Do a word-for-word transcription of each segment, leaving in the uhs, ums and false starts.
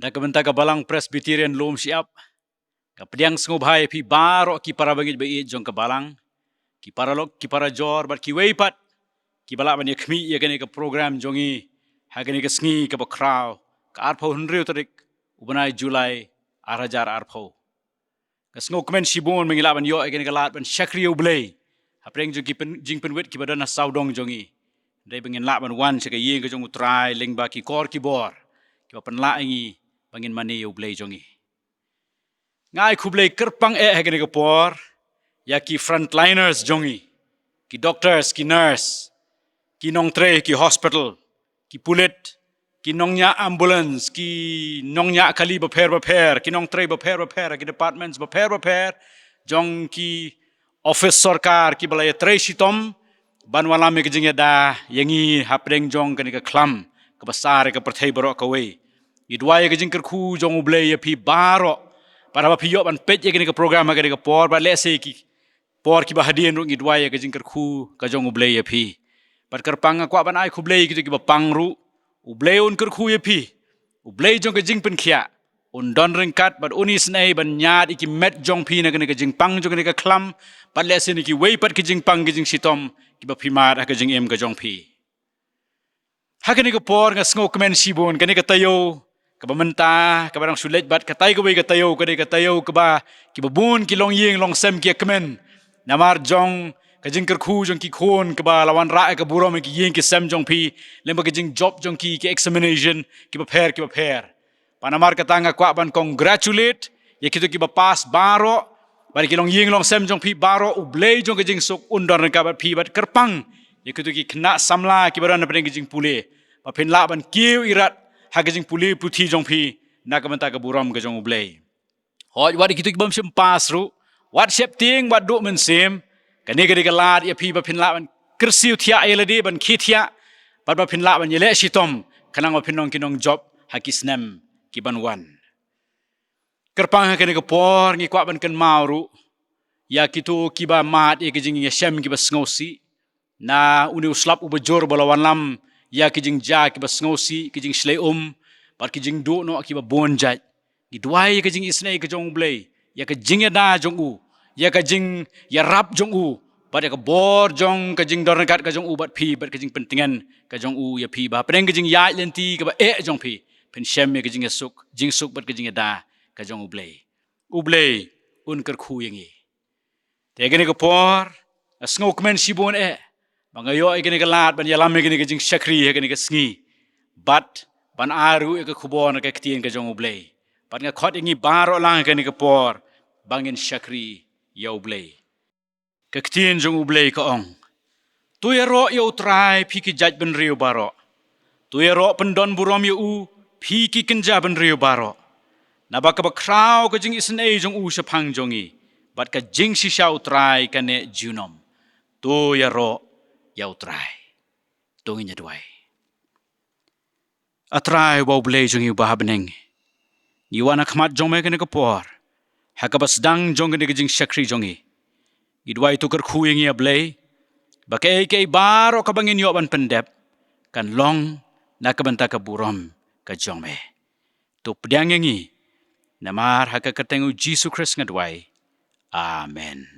Da ka bynta ka Balang Presbyterian Lum Shyiap, nga pdiang sngewbha ïa phi baroh ki para bangeit ba ïeit jong ka Balang, ki paralok, ki parajor, bad kiwei pat kiba lah ban ïakhmih ïa kane ka program jong ngi ha kane ka sngi kaba khraw, ka arphew hynriew tarik u bnai July, ar hajar arphew. Nga sngewkmen shibun ba ngi lah ban ïoh ïa kane ka lad ban shakri ïa U Blei hapdeng jong ki pyn-, jingpynwit kiba don ha sawdong jong ngi. Hynrei ba ngin lah ban wan sha ka ïing ka jong U Trai lyngba ki kor ki bor kiba pynlah ïa ngi ba ngin mane ïa U Blei jong ngi. Nga ai khublei kyrpang eh ha kane ka por ïa ki frontliners jong ngi, ki doctors, ki nurse, ki nongtrei ki hospital, ki pulit, ki nongñiah ambulance, ki nongñiah kali bapher bapher, ki nongtrei bapher bapher, ki departments bapher bapher jong ki office sorkar kiba la ïatrei shitom ban wallam ïa ka jingïada ïa ngi hapdeng jong kane ka khlam kaba sar ïa ka pyrthei baroh kawei. Ngi duwai ïa ka jingkyrkhu jong U Blei ïa phi baroh. Bad haba phi ïoh ban peit ïa kane ka program ha kane ka por, bad lehse ki por kiba hadien ruh, ngi duwai ïa ka jingkyrkhu ka jong U Blei ïa phi. Bad kyrpang nga kwah ban ai khublei ïa kito kiba pang ruh. U Blei un kyrkhu ïa phi. U Blei jong ka jingpynkhiah un don ryngkat bad un isynei ban ñiad ïa ki met jong phi na kane ka jingpang jong kane ka khlam, bad lehse na kiwei pat ki jingpang ki jingshitom kiba phi mad ha ka jingim ka jong phi. Ha kane ka por nga sngewkmen shibun, kane ka taïew kaba mynta kaba dang shu leit, bad katai kawei ka taïew, kane ka taïew kaba kiba bun ki longïing longsem ki ïa kmen namar jong ka jingkyrkhu jong ki khun kaba la wanrah ïa ka burom ïa ki ïing ki sem jong phi lyngba ka jingjop jong ki, ki examination kiba pher kiba pher. Bad namar kata nga kwah ban congratulate ïa kito kiba pass baroh, bad ki longïing longsem jong phi baroh, U Blei jong ka jingsuk un don ryngkat bad phi, bad kyrpang ïa kito ki khynnah samla kiba don hapdeng ka jingpule ba phin lah ban kiew irat ha ka jingpule puthi jong phi na ka bynta ka burom ka jong U Blei. Hooid, wat ïa kito kibym shym pass ruh, wat sheptieng, wat duh mynsiem, kane ka dei ka lad ïa phi ba phin lah ban kyrsiew thiah ïa lade, ban khie thiah, bad ba phin lah ban ïaleh shitom khnang ba phin long ki nongjop ha ki snem ki ban wan. Kyrpang ha kane ka por ngi kwah ban kynmaw ruh ïa kito kiba mad ïa ki jingïashem kiba sngewsih na une u slap uba jur ba la wanlam ïa ki jingjia kiba sngewsih, ki jingshlei um, bad ki jingduh noh kiba bun jait. Ngi duwai ïa ka jingisynei ka jong U Blei, ïa ka jingïada jong u, ïa ka jingïarap jong u, bad ïa ka bor jong ka jingdon ryngkat ka jong u bad phi, bad ka jingpyntngen ka jong u ïa phi, ba hapdeng ka jingïaid lynti kaba eh jong phi, phin shem ïa ka jingïasuk, jingsuk bad ka jingïada ka jong U Blei. U Blei un kyrkhu ïa ngi. Te kane ka por nga sngewkmen shibun eh ba nga ïoh ïa kane ka lad ban ïalam ïa kane ka jingshakri ha kane ka sngi, bad ban ai ruh ïa ka khubor na ka ktien ka jong U Blei. Bad nga khot ïa ngi baroh lang ha kane ka por ba ngin shakri ïa U Blei. Ka ktien jong U Blei ka ong: To ïaroh ïa U Trai, phi ki jaitbynriew baroh. To ïaroh pyndon burom ïa u, phi ki kynja bynriew baroh. Naba kaba khraw ka jingisynei jong u shaphang jong ngi, bad ka jingshisha U Trai ka neh junom. To ïaroh ïa U Trai. To ngin ïa duwai. A Trai uba U Blei jong ngi uba ha bneng, ngi wan ha khmat jong me kane ka por ha kaba sdang jong kane ka jingshakri jong ngi. Ngi duwai to kyrkhu ïa ngi, A Blei, ba kaei kaei baroh kaba ngin ïoh ban pyndep kan long na ka bynta ka burom ka jong me. To pdiang ïa ngi, namar ha ka kyrteng U Jisu Khrist nga duwai. Amen.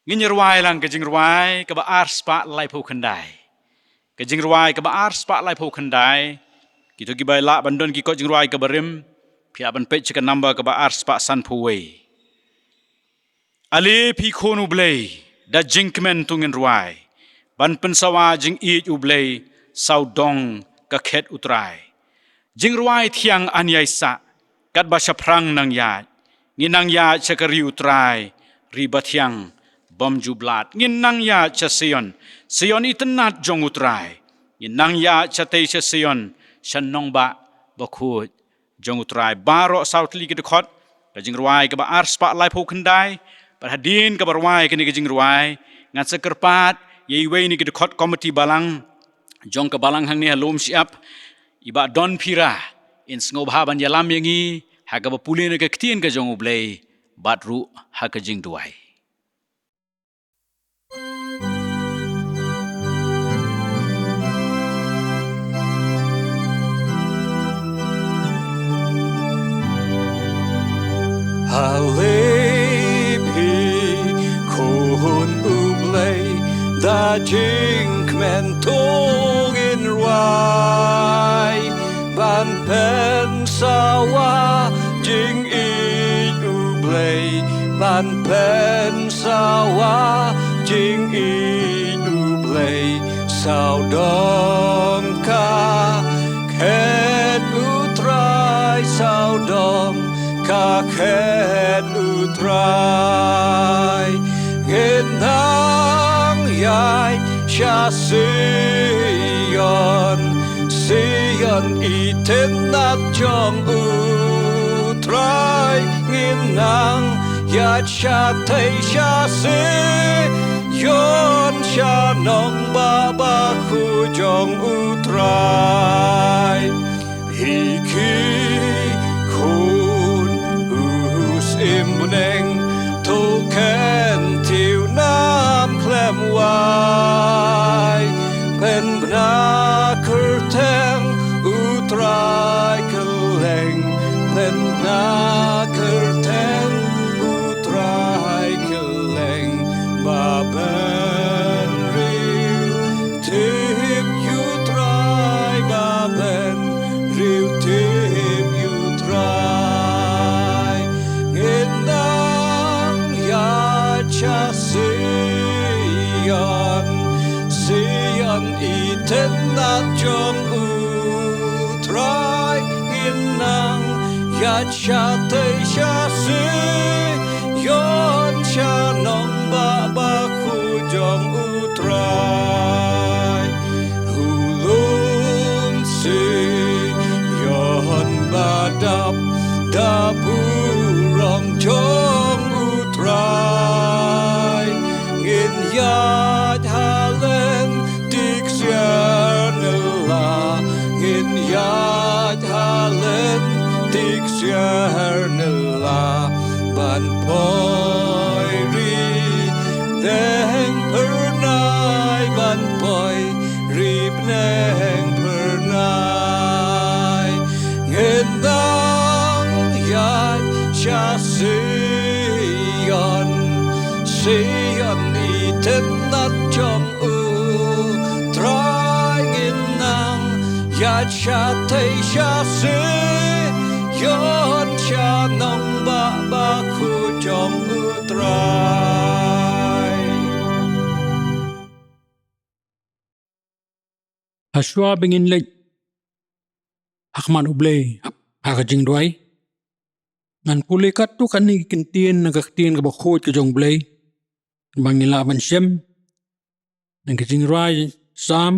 Ngin ïa rwai lang ka jingrwai kaba ar spah laiphew khyndai. Ka jingrwai kaba ar spah laiphew khyndai. Kito kiba lah ban don ki kot jingrwai kaba rim, phi lah ban peit sha ka number kaba ar spah sanphew wei. Ale phi khun U Blei, da jingkmen to ngin rwai ban pynsawa jingïeit U Blei, sawdong ka khet U Trai. Jingrwai thiang, an ïai sah katba shaphrang nang ïaid. Ngin nang ïaid sha ka ri U Trai, ri bathiang bym ju blad. Ngin nang ïaid sha Sion, Sion itynnad jong U Trai. Ngin nang ïaid shatei sha Sion, sha nongbah bakhuid jong U Trai. Baroh saw tylli ki dkhot ka jingrwai kaba ar spah laiphew khyndai. Bad hadien kaba rwai kane ka jingrwai, ngan sa kyrpad ïa iwei na ki dkhot komiti balang jong ka balang hangne ha Lum Shyiap, i Bah Don Phira, in sngewbha ban ïalam ïa ngi ha kaba pule na ka ktien ka jong U Blei bad ruh ha ka jingduwai. Jingkmen to ngin rwai ban pynsawa jingïeit U Blei, ban pynsawa jingïeit U Blei. Sawdong ka khet U Trai, sawdong ka khet U Trai. Ngin nang ïaid sha Sion, Sion i tynnat jong U Trai. Ngin nang ïaid shatei sha Sion, sha nongbah bakhuid jong U Trai. Hi ki khun u symbneng, to kyntiew nam khlem wai. Pynbna kyrteng U Trai kylleng, pynbna kyrteng U Trai kylleng. Ba bynriew tip ïa U Trai, ba bynriew tip ïa U Trai. Ngin nang ïaid sha Sion, Sion i tynnat jong U Trai. Ngin nang ïaid shatei sha Sion, sha nongbah bakhuid jong U Trai. U lum Sion ba dap da burom jong U Trai. Ngin ïaid ha lynti ksiar nylla, ngin ïaid ha lynti ksiar nylla. Ban poi ri bneng phyrnai, ban poi ri bneng phyrnai. Ngin nang ïaid sha Sion, Sion i tynnat jong U Trai. Ngin nang ïaid shatei sha Sion, sha nongbah bakhuid jong U Trai. Hashwa ba ngin leit ha khmat U Blei ha ka jingduwai, ngan pule katto katne ki kyntien na ka Ktien kaba khuid ka jong U Blei ba ngin lah ban shem. Na ka jingrwai Salm,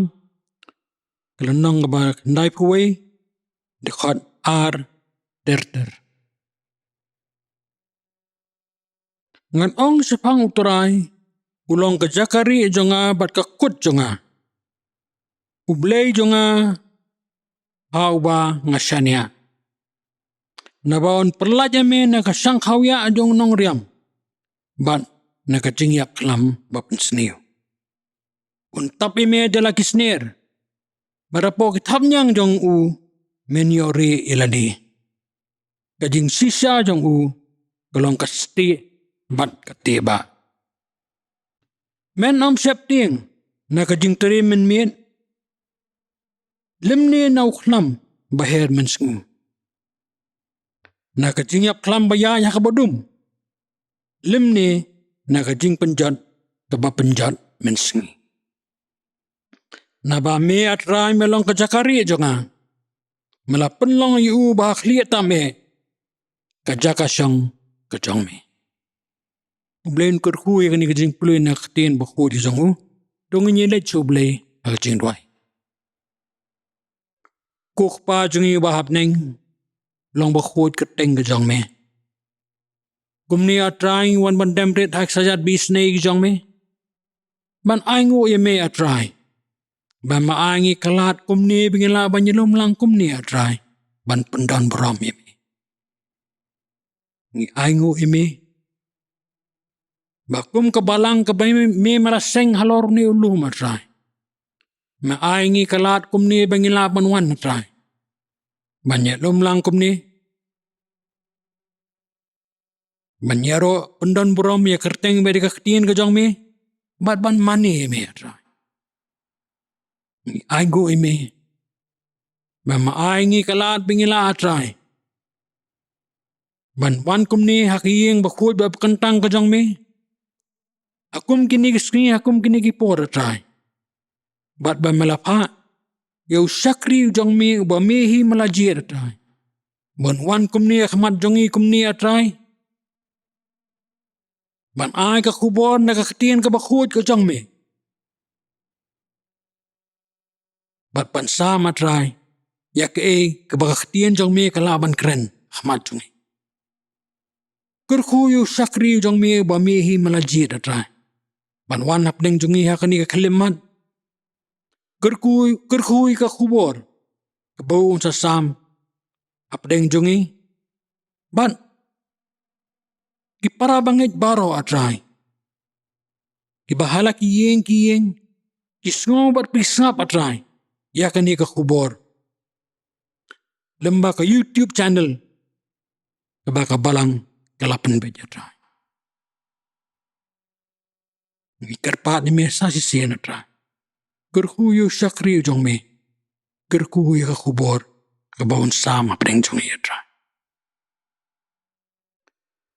ka lynnong kaba khyndaiphew wei, dkhot ar ter ter. Ngan ong shaphang U Trai, U long ka jaka rieh jong nga bad ka kut jong nga, U Blei jong nga ha uba nga shaniah. Naba un pynlait ïa me na ka shangkhawiah jong u nongriam, bad na ka jingïapkhlam ba pynsniew. Un tap ïa me da la ki sner, bad hapoh ki thapniang jong u men ïoh rieh ïa lade. Ka jingshisha jong u ka long ka stieh bad ka tieh bah. Men ym sheptieng na ka jingtrei mynmiet, lymne na u khlam ba her mynsngi, na ka jingïapkhlam ba ïaid ha kaba dum, lymne na ka jingpynjot kaba pynjot mynsngi. Naba me, A Trai, me long ka jaka rieh jong nga, me la pynlong ïa u ba ha khlieh tam eh ka jaka shong ka jong me. U Blei un kyrkhu ïa kane ka jingpule na ka Ktien bakhuid ka jong u. To ngin ïa leit sha U Blei ha ka jingduwai. Ko Kpa jong ngi uba ha bneng, long bakhuid ka kyrteng ka jong me. Kumne, A Trai, ngi wan ban dem rit ha ki sajat ba isynei ki jong me, ban ainguh ïa me, A Trai, ban me ai ngi ka lad kumne ba ngin lah ban ïalum lang kumne, A Trai, ban pyndonburom ïa me. Ngi ainguh ïa me ba kum ka balang kaba me, me la seng halor une u lum, A Trai, me ai ngi ka lad kumne ba ngin lah ban wan, A Trai, ban ïalum lang kumne, ban ïaroh pyndonburom ïa ka kyrteng bad ïa ka Ktien ka jong me, bad ban mane ïa me, A Trai. Ngi ainguh ïa me ba me ai ngi ka lad ba ngi lah, A Trai, ban wan kumne ha ka ïing bakhuid ba kyntang ka jong me ha kum kine ki sngi, ha kum kine ki por, A Trai. Bad ba me la phah ïa u shakri u jong me uba me hi me la jied, A Trai, ban wan kumne ha khmat jong ngi kumne, A Trai, ban ai ka khubor na ka ktien kaba khuid ka jong me, bad ban sam, A Trai, ïa kaei kaba ka ktien jong me ka lah ban kren ha khmat jong ngi. Kyrkhu ïa u shakri u jong me uba me hi me la jied, A Trai, ban wan hapdeng jong ngi ha kane ka khyllipmat. Kyrkhu, kyrkhu ïa ka khubor kaba un sa sam hapdeng jong ngi bad ki para bangeit baroh, A Trai, kiba ha la ki ïing ki ïing ki sngew bad ki sngap, A Trai, ïa kane ka khubor lyngba ka YouTube channel kaba ka Balang ka la pynbeit, A Trai. Ngi kyrpad ïa me sa shisien, A Trai. Kyrkhu ïa u shakri u jong me. Kyrkhu ïa ka khubor kaba un sam hapdeng jong ngi, A Trai.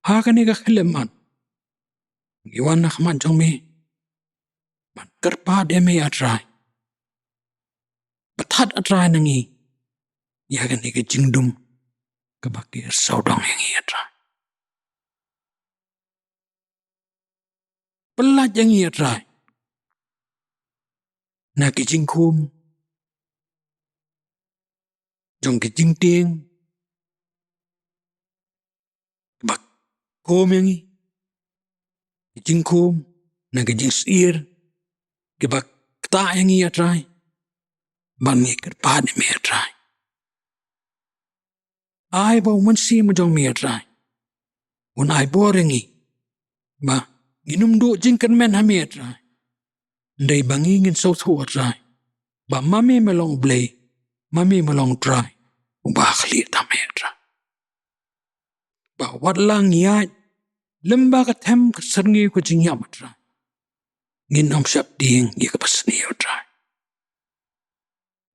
Ha kane ka khyllipmat ngi wan ha khmat jong me ban kyrpad ïa me, A Trai. Pynthat, A Trai, na ngi ïa kane ka jingdum kaba ki sawdong ïa ngi, A Trai. Pyllait ïa ngi, A Trai, na ki jingkhum jong ki jingtieng kiba khum ïa ngi, ki jingkhum na ki jingsyier kiba ktah ïa ngi, A Trai. Ba ngi kyrpad ïa me, A Trai. Ai ba u Mynsiem jong me, A Trai, un ai bor ïa ngi ba ngin ym duh jingkyrmen ha me, A Trai. Hynrei ba ngi ngin sngewthuh, A Trai, ba ma me me long U Blei, ma me me long U Trai uba khlieh tam, A Trai. Ba wat la ngi ïaid lem bad ka them ka syrngiew ka jingïap, A Trai, ngin ym sheptieng ïa kaba sniew, A Trai.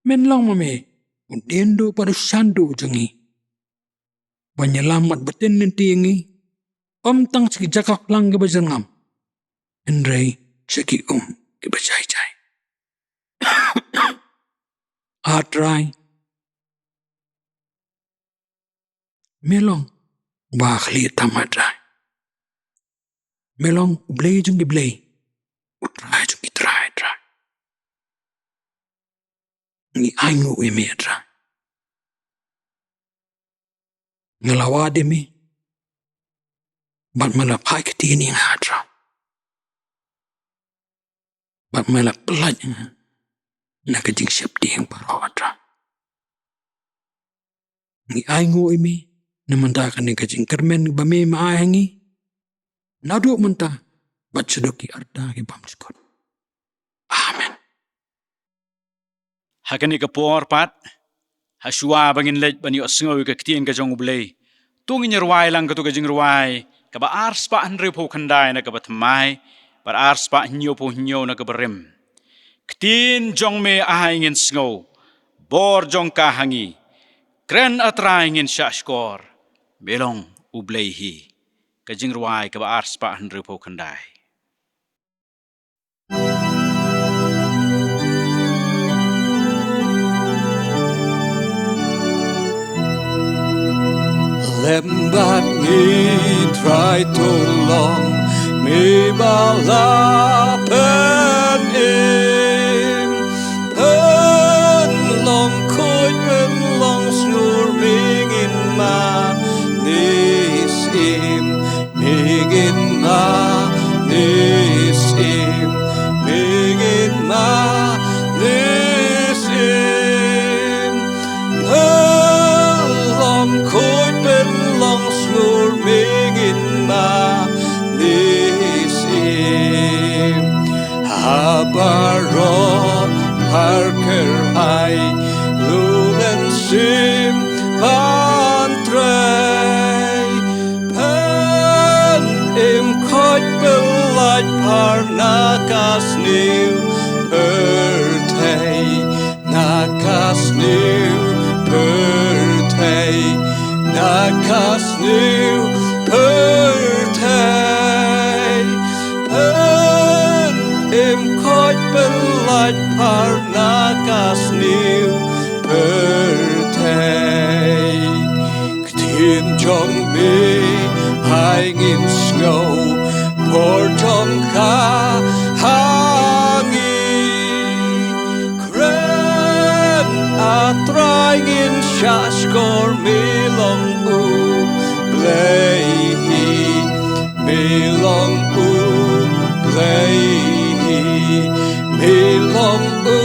Men long ma me u dienduh bad u shanduh jong ngi, ban ïalam bad btin lynti ïa ngi, ym tang sha ki jaka phlang kiba jyrngam, hynrei sha ki um kiba jai jai. A Trai, me long uba khlieh tam, A Trai. Me long U Blei jong ki blei, U Trai jong ki trai, A Trai. Ngi ainguh ïa me, A Trai. Nga la wad ïa me bad me la phai ktien ïa nga, A Trai. Bad me la pyllait ïa nga na ka jingsheptieng baroh, A Trai. Ngi ainguh ïa me na mynta kane ka jingkyrmen ba me me ai ha ngi, naduh mynta bad shaduh ki arta ki bymjukut. Amen. Ha kane ka por pat, ha shuwa ba ngin leit ban ïohsngew ïa ka ktien ka jong U Blei, to ngin ïa rwai lang kato ka jingrwai kaba arspah hynriewphew khyndai na kaba thymmai bad arspah hynñiewphew hynñiew na kaba rim. Ktien jong me ai ngin sngew, bor jong ka ha ngi. Kren, A Trai, ngin shah shkor, me long U Blei hi. Ka jingrwai kaba arspah hynriewphew khyndai. Lem bad ngi, Trai, to long me ba la pynim. Pynlong khuid, pynlong sngur, me ngin mane syiem. Me ngin mane syiem, me ngin mane syiem. Pynlong khuid, pynlong sngur, me ngin mane syiem. Ha baroh Pharkhyrai, Lum Mynsiem ban trei. Pynim, khuid, pyllait phar na ka sniew pyrthei. sniew pyrthei, na ka sniew pyrthei. Pyn im koit pynlait par na ka sniew pyrthei. Ktien jong me hai ngin sngew, por jong ka ha ngi. Kren, A Trai, ngin shah shkor, me long U Blei hi. Me long U Blei hi. Me long U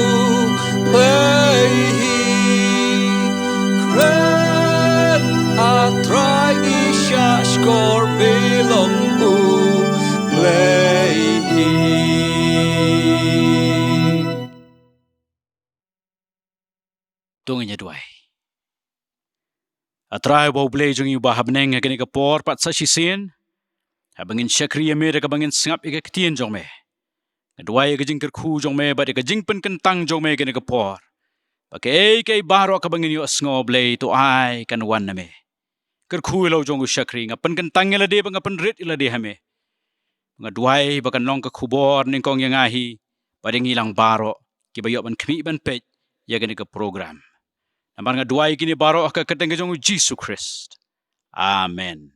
Blei hi. Kren, A Trai, ngi shah shkor, me long U Blei hi. To ngin ïa duwai. A Trai uba U Blei jong ngi uba ha bneng, ha kane ka por pat sa shisien, haba ngin shakri ïa me da kaba ngin sngap ïa ka ktien jong me, nga duwai ïa ka jingkyrkhu jong me bad ïa ka jingpynkyntang jong me ha kane ka por, ba kaei kaei baroh kaba ngin ïohsngew, Blei, to ai kan wan na me. Kyrkhu ïa la u jong u shakri, nga pynkyntang ïa lade bad nga pynrit ïa lade ha me. Nga duwai ba kan long ka khubor nyngkong ïa nga hi bad ïa ngi lang baroh kiba ïoh ban khmih ban peit ïa kane ka program. Namar nga duwai ïa kine baroh ha ka kyrteng ka jong U Jisu Khrist. Amen.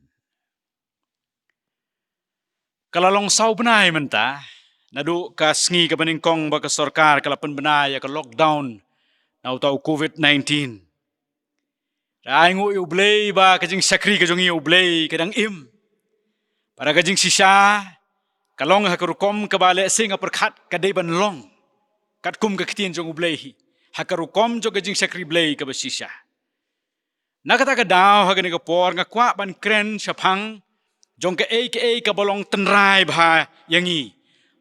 Ka la long saw bnai mynta naduh ka sngi kaba nyngkong ba ka sorkar ka la pynbna ïa ka lockdown na uta u covid nineteen. Te ai nguh ïa U Blei ba ka jingshakri ka jong ngi ïa U Blei ka dang im. Bad ka jingshisha ka long ha ka rukom kaba lehse nga pyrkhat ka dei ban long katkum ka ktien jong U Blei hi, ha ka rukom jong ka jingshakri Blei kaba shisha. Na kata ka daw, ha kane ka por nga kwah ban kren shaphang jong kaei kaei kaba long tynrai bha ïa ngi,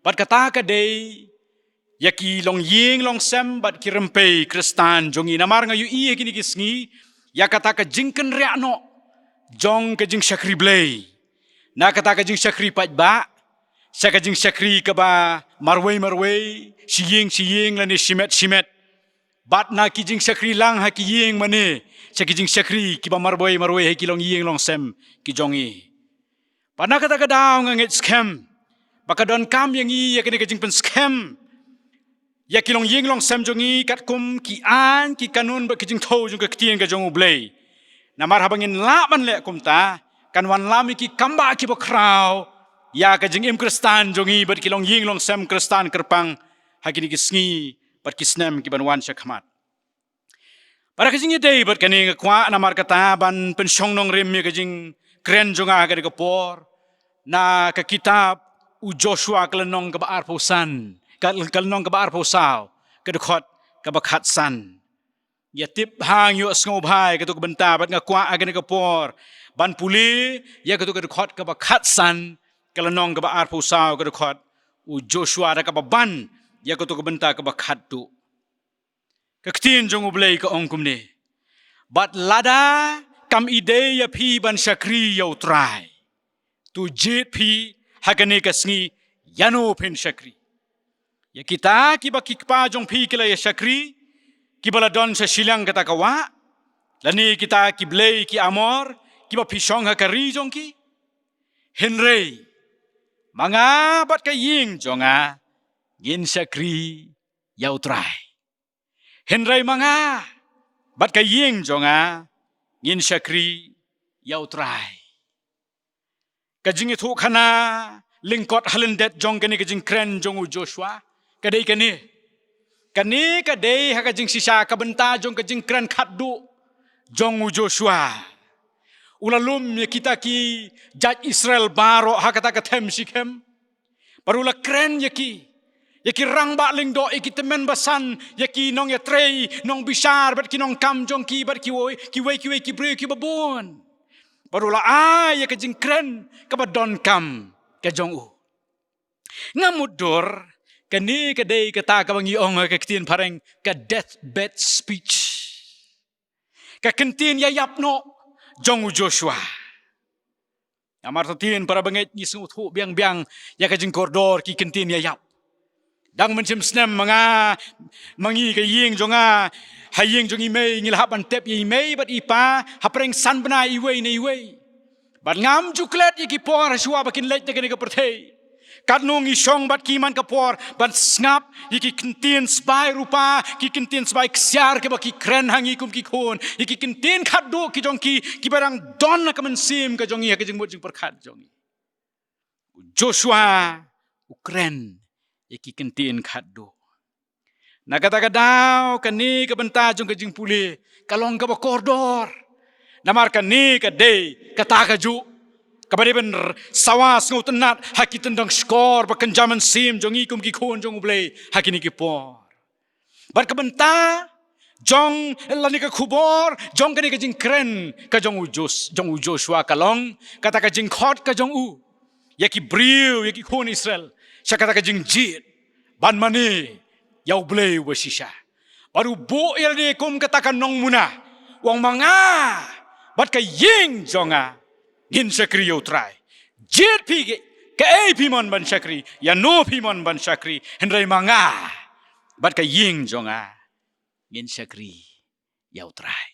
bad kata ka dei ïa ki longïing longsem bad ki rympei Khristan jong ngi. Namar nga ïohi ha kine ki sngi ïa kata ka jingkynriah noh jong ka jingshakri Blei, na kata ka jingshakri paidbah sha ka jingshakri kaba marwei marwei, shi ïing shi ïing lane shimet shimet, bad na ki jingshakri lang ha ki ïing mane sha ki jingshakri kiba marwei marwei ha ki longïing longsem ki jong ngi. Bad na kata ka daw nga ngeit skhem ba ka donkam ïa ngi ïa kane ka jingpynskhem ïa ki longïing longsem jong ngi katkum ki aiñ, ki kanun bad ki jingthew jong ka ktien ka jong U Blei. Namar haba ngin lah ban leh kumta, kan wanlam ïa ki kambah kiba khraw ïa ka jingim Khristan jong ngi bad ki longïing longsem Khristan kyrpang ha kine ki sngi bad ki snem ki ban wan shakhmat. Bad ha ka jingïadei bad kane nga kwah namar kata ban pynshong nongrim ïa ka jingkren jong nga ha kane ka por na ka kitab u Joshua ka lynnong kaba arphew san, ka, ka lynnong kaba arphew saw, ka dkhot kaba khatsan. Ïa tip bha, ïohsngew bha ïa kato ka bynta bad nga kwah ha kane ka por ban pule ïa kato ka dkhot kaba khatsan, ka lynnong kaba arphew saw, ka dkhot u Joshua, da kaba ban ïa kato ka bynta kaba khatduh. Ka ktien jong U Blei ka ong kumne: Bad lada kam ïadei ïa phi ban shakri ïa U Trai, to jied phi ha kane ka sngi ïano phin shakri. Ïa kita kiba ki kpa jong phi ki la ïa shakri, kiba la don sha shiliang kata ka wah, lane kita ki blei ki Amor kiba phi shong ha ka ri jong ki. Hynrei ma nga bad ka ïing jong nga ngin shakri ïa U Trai. Hynrei ma nga bad ka ïing jong nga ngin shakri ïa U Trai. Ka jingïathuhkhana lyngkot ha lyndet jong kane ka jingkren jong u Joshua ka dei kane. Kane ka dei ha ka jingshisha ka bynta jong ka jingkren khatduh jong u Joshua. U la lum ïa kita ki jait Israel baroh ha kata ka them Shikhem. Bad u la kren ïa ki, ïa ki rangbah lyngdoh, ïa ki tymmen basan, ïa ki nongïatrei, nongbishar, bad ki nongkam jong ki, bad kiwei, kiwei, kiwei ki briew kiba bun. Bad u la ai ïa ka jingkren kaba donkam ka jong u. Nga mutdur, kane ka dei kata kaba ngi ong ha ka ktien phareng ka deathbed speech. Ka kyntien ïaïap noh jong u Joshua. Namar to ktien para bangeit ngi sngewthuh biang biang ïa ka jingkordor ki kyntien ïaïap. Dang mynshem snem ma nga, ma ngi ka ïing jong nga, ha ïing jong i mei ngi la hap ban tep ïa i mei bad i pa, ha pyrshah san bnai iwei na iwei. Bad ngam ju klet ïa ki por ha shuwa ba kin leit na kane ka pyrthei. Katno ngi shong bad ki man ka por ban sngap ïa ki kyntien sbai rupa, ki kyntien sbai ksiar kiba ki kren ha ngi kum ki khun, ïa ki kyntien khatduh ki jong ki, kiba dang don ha ka mynsiem ka jong ngi, ha ka jingmut jingpyrkhat jong ngi. U Joshua u kren ïa ki kyntien khatduh. Na kata ka daw kane ka bynta jong ka jingpule ka long kaba kordor. Namar kane ka dei kata kajuh kaba dei ban r-, sawa sngewtynnat ha ki tyndong shkor bad kynja mynsiem jong ngi kum ki khun jong U Blei ha kine ki por. Bad ka bynta jong, lane ka khubor jong kane ka jingkren ka jong u Jos-, jong u Joshua ka long kata ka jingkhot ka jong u ïa ki briew, ïa ki khun Israel sha kata ka jingjied ban mane ïa U Blei uba shisha. Bad u buh ïa lade kum kata ka nongmuna, u ong, ma nga bad ka ïing jong nga ngin shakri ïa U Trai. Jied phi ka, kaei phi mon ban shakri, ïano phi mon ban shakri, hynrei ma nga bad ka ïing jong nga ngin shakri ïa U Trai.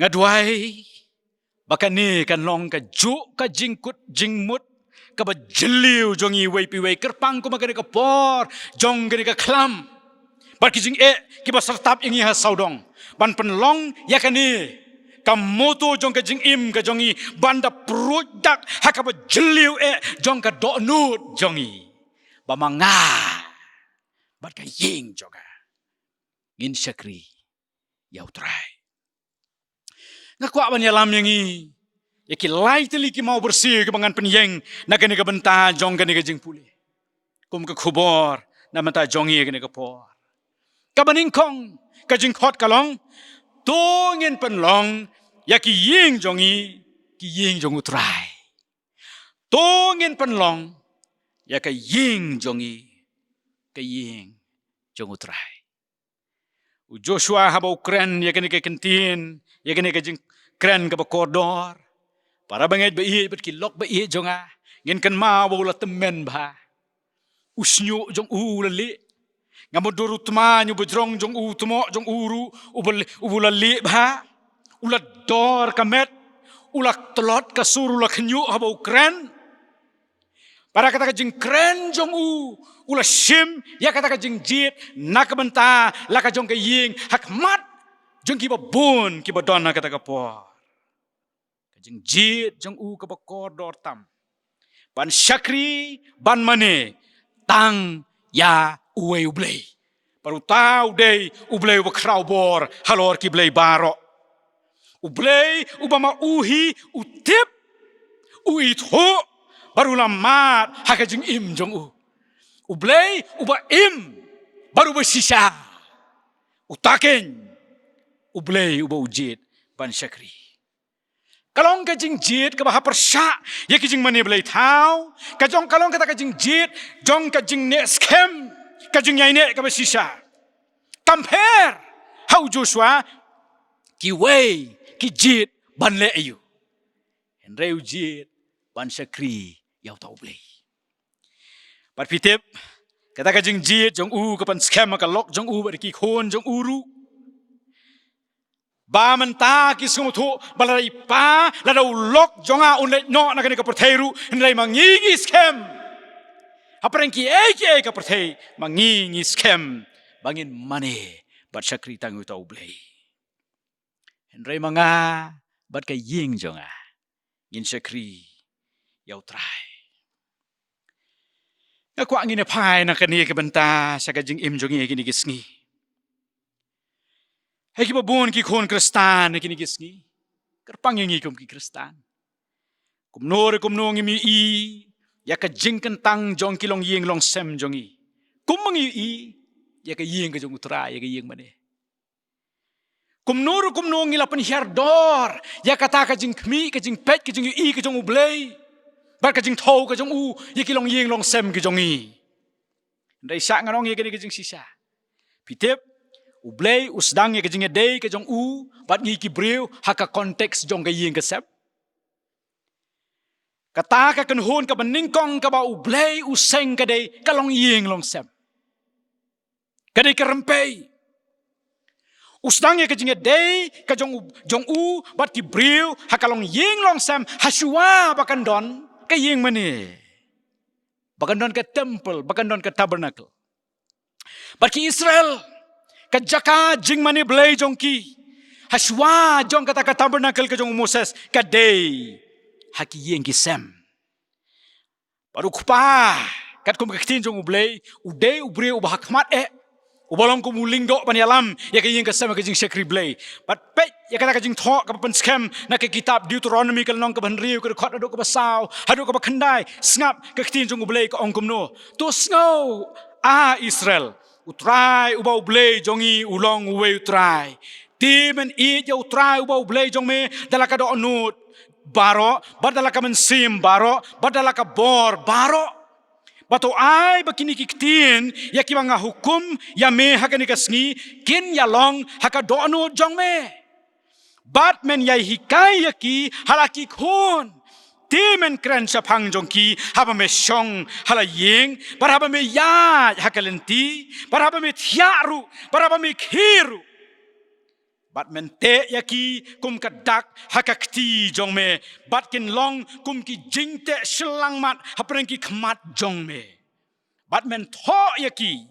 Nga duwai ba kane kan long kajuh ka jingkut jingmut kaba jylliew jong ngi iwei pa iwei, kyrpang kum ha kane ka por jong kane ka khlam bad ki jingeh kiba syrtap ïa ngi ha sawdong, ban pynlong ïa kane ka motto jong ka jingim ka jong ngi ban da pruid dak ha kaba jylliew eh jong ka dohnud jong ngi, ba ma nga bad ka ïing jong nga ngin shakri ïa U Trai. Nga kwah ban ïalam ïa ngi ïa ki lai tylli ki maw byrsi kiba ngan pynïeng na kane ka bynta jong kane ka jingpule kum ka khubor na bynta jong ngi ha kane ka por. Kaba nyngkong, ka jingkhot ka long, to ngin pynlong ïa ki ïing jong ngi ki ïing jong U Trai. To ngin pynlong ïa ka ïing jong ngi ka ïing jong U Trai. U Joshua haba u kren ïa kane ka kyntien, ïa kane ka jingkren kaba kordor, para bangeit ba ïeit bad ki lok ba ïeit jong nga, ngin kynmaw ba u la tymmen bha. U shñiuh jong u u la lieh. Nga mutdur u tmaiñ u bajrong jong u, u tmoh jong u ruh u ba, u la lieh bha. U la dor ka met, u la tlot ka sur, u la khñiuh haba u kren. Para kata ka jingkren jong u, u la shim ïa kata ka jingjied na ka bynta la ka jong ka ïing ha khmat jong kiba bun kiba don ha kata ka por. Ka jingjied jong u kaba kordor tam, ban shakri ban mane tang ïa uwei U Blei. Bad uta u dei U Blei uba khraw bor halor ki blei baroh. U Blei uba ma u hi u tip, u ithuh bad u la mad ha ka jingim jong u. U Blei uba im bad uba shisha. Uta keiñ U Blei uba u jied ban shakri. Ka long ka jingjied kaba ha pyrshah ïa ki jingmane blei thaw. Ka jong, ka long kata ka jingjied jong ka jingneh skhem, ka jingïaineh kaba shisha. Kam pher ha u Joshua, kiwei ki jied ban leh aïu, hynrei u jied ban shakri ïa uta U Blei. Bad phi tip, kata ka jingjied jong u ka pynskhem ha ka lok jong u bad ki khun jong u ruh. Ba mynta ki sngewthuh ba lada i pa, lada u lok jong nga un leit noh na kane ka pyrthei ruh, hynrei ma ngi ngi skhem, hapdeng kiei kiei ka pyrthei, ma ngi ngi skhem ba ngin mane bad shakri tang ïa uta U Blei. Hynrei ma nga bad ka ïing jong nga ngin shakri ïa U Trai. Nga kwah ngin ïa phai na kane ka bynta sha ka jingim jong ngi ha kine ki sngi. Ha kiba bun ki khun Khristan ha kine ki sngi, kyrpang ïa ngi kum ki Khristan, kumno re kumno ngim ïohi ïa ka jingkyntang jong ki longïing longsem jong ngi, kumba ngi ïohi ïa ka ïing ka jong U Trai, ïa ka ïing mane. Kumno re kumno ngi la pynhiar dor ïa kata ka jingkhmih, ka jingpeit, ka jingïohi ka jong U Blei bad ka jingthew ka jong u ïa ki longïing longsem ki jong ngi. Hynrei sha ngan ong ïa kane ka jingshisha. Phi tip, U Blei u sdang ïa ka jingïadei ka jong u bad ngi ki briew ha ka context jong ka ïing ka sem. Kata ka kynhun kaba nyngkong kaba U Blei u seng ka dei ka longïing longsem. Ka dei ka rympei. U sdang ïa ka jingïadei ka jong u, jong u bad ki briew ha ka longïing longsem, hashwa ba kan don ka ïing mane, ba kan don ka temple, ba kan don ka tabernacle. Bad ki Israel, ka jaka jingmane Blei jong ki, hashwa jong kata ka tabernacle ka jong u Moses, ka dei ha ki ïing ki sem. Bad u kpa, katkum ka ktien jong U Blei, u dei u briew uba hakhmat eh, uba long kum u lyngdoh ban ïalam ïa ka ïing ka sem ha ka jingshakri Blei. Bad peit ïa kata ka jingthoh kaba pynskhem na ka kitab Deuteronomy ka lynnong kaba hynriew, ka dkhot haduh kaba saw haduh kaba khyndai. Sngap ka ktien jong U Blei ka ong kumno: To sngew, A Israel, U Trai uba U Blei jong ngi u long uwei U Trai. Te men ïeit ïa U Trai uba U Blei jong me da la ka dohnud baroh, bad da la ka mynsiem baroh, bad da la ka bor baroh. Bad to ai ba kine ki ktien ïa kiba nga hukum ïa me ha kane ka sngi kin ïalong ha ka dohnud jong me. Bad men ïai hikai ïa ki ha la ki khun. Te men kren shaphang jong ki haba me shong ha la ïing, bad haba me ïaid ha ka lynti, bad haba me thiah ruh, bad haba me khie ruh. Bad men teh ïa ki kum ka dak ha ka kti jong me, bad kin long kum ki jingteh shyllangmat hapdeng ki khmat jong me. Bad men thoh ïa ki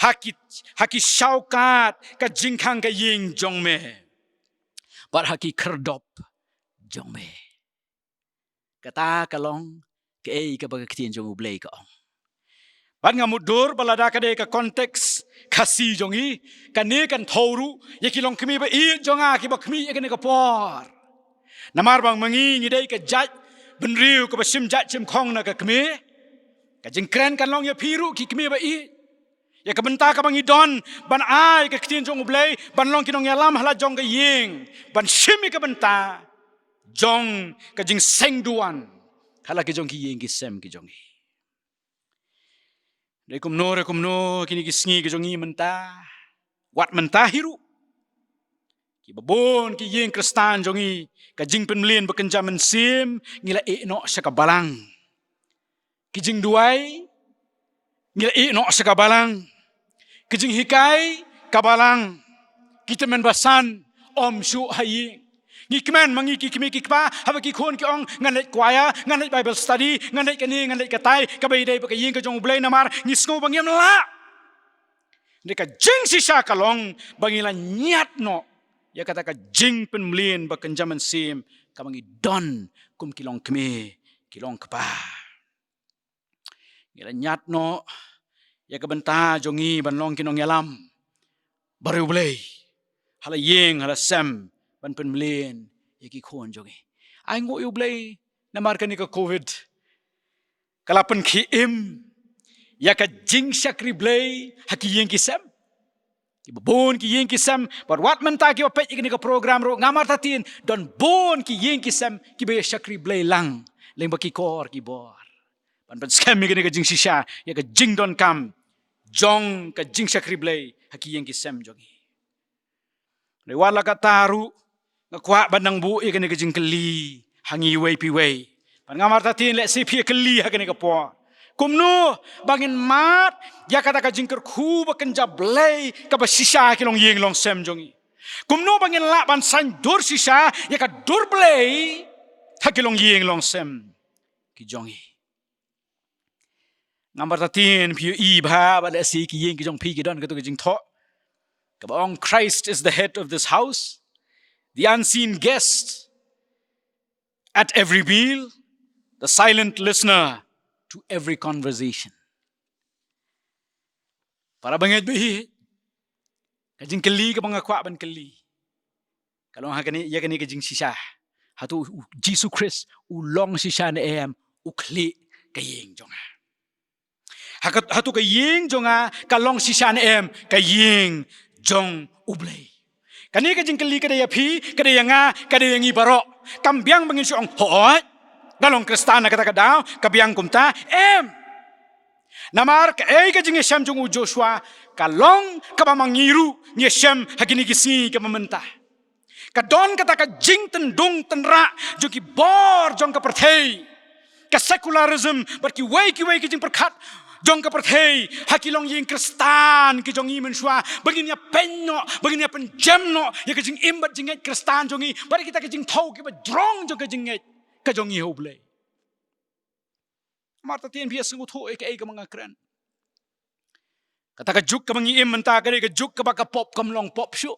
ha ki, ha ki shawkat ka jingkhang ka ïing jong me, bad ha ki khyrdop jong me. Kata ka long kaei kaba ka ktien jong U Blei ka ong. Bad nga mutdur ba lada ka dei ka context Khasi jong ngi, kane kan thew ruh ïa ki longkmie ba ïeit jong nga kiba khmih ïa kane ka por. Namar ba ma ngi ngi dei ka jait bynriew kaba shim jait shim khong na ka kmie. Ka jingkren kan long ïa phi ruh ki kmie ba ïeit, ïa ka bynta kaba ngi don ban ai ka ktien jong U Blei, ban long ki nongïalam ha la jong ka ïing, ban shim ïa ka bynta jong ka jingseng duwan ha la ki jong ki ïing ki sem ki jong ngi. Dei kumno, dei kumno, kine ki sngi ki jong ngi mynta, wat mynta hi ruh, kiba bun ki ïing Khristan jong ngi, ka jingpynmlien ba kynja mynsiem ngi la ïeh noh sha ka balang. Ki jingduwai ngi la ïeh noh sha ka balang. Ki jinghikai ka balang. Ki tymmen basan ym shuh ha ïing. Ngi kmen ma ngi ki kmie ki kpa, haba ki khun ki ong, ngan leit choir, ngan leit Bible study, ngan leit kane, ngan leit katai, kaba ïadei bad ka ïing ka jong U Blei, namar ngi sngew ba ngim lah. Hynrei ka jingshisha ka long ba ngi la ñiad noh ïa kata ka jingpynmlien ba kynja mynsiem kaba ngi don kum ki longkmie ki longkpa. Ngi la ñiad noh ïa ka bynta jong ngi ban long ki nongïalam bariewblei ha la ïing ha la sem, ban pynmlien ïa ki khun jong ngi. Ai nguh ïa U Blei namar kane ka covid ka la pynkhie im ïa ka jingshakri Blei ha ki ïing ki sem. Kiba bun ki ïing ki sem, bad wat mynta kiba peit ïa kane ka program ruh, nga martatien don bun ki ïing ki sem kiba ïa shakri Blei lang lyngba ki kor ki bor. Ban pynskhem ïa kane ka jingshisha ïa ka jingdonkam jong ka jingshakri Blei ha ki ïing ki sem jong ngi. Dei wat la katta ruh, nga kwah ban nang buh ïa kane ka jingkylli ha ngi iwei pa iwei. Bad nga martatien lehse phi ïa kylli ha kane ka por, kumno ba ngin mad ïa kata ka jingkyrkhu ba kynja Blei kaba shisha ha ki longïing longsem jong ngi? Kumno ba ngin lah ban saiñdur shisha ïa ka dur Blei ha ki longïing longsem ki jong ngi? Nga martatien phi ïohi bha ba lehse ki ïing ki jong phi ki don kato ka jingthoh kaba ong, Christ is the head of this house, the unseen guest at every meal, the silent listener to every conversation. Para bangeit ba ïeit, ka jingkylli kaba nga kwah ban kylli ka long ha kane, ïa kane ka jingshisha. Hato u Jisu Khrist u long shisha ne em u khlieh ka ïing jong nga? Ha ka, hato ka ïing jong nga ka long shisha ne em ka ïing jong U Blei? Kane ka jingkylli ka dei ïa phi, ka dei ïa nga, ka dei ïa ngi baroh. Kam biang ba ngin shu ong, hooid, nga long Khristan na kata ka daw, ka biang kumta. Em. Namar kaei ka jingïashem jong u Joshua ka long kaba ma ngi ruh ngi ïashem ha kine ki sngi kaba mynta. Ka don kata ka jingtyndung tynrah jong ki bor jong ka pyrthei. ka secularism bad kiwei kiwei ki jingpyrkhat jong ka pyrthei ha ki longïing Khristan ki jong ngi mynshuwa, ba ngin ïa pynjot, ba ngin ïa pynjem noh ïa ka jingim bad jingngeit Khristan jong ngi bad kita ki jingthaw kiba jrong jong ka jingngeit ka jong ngi ha U Blei. Marta tien phi sngewthuh ïa kaei kaba nga kren. Kata ka juk kaba ngi im mynta ka dei ka juk kaba ka pop kam long pop shuh.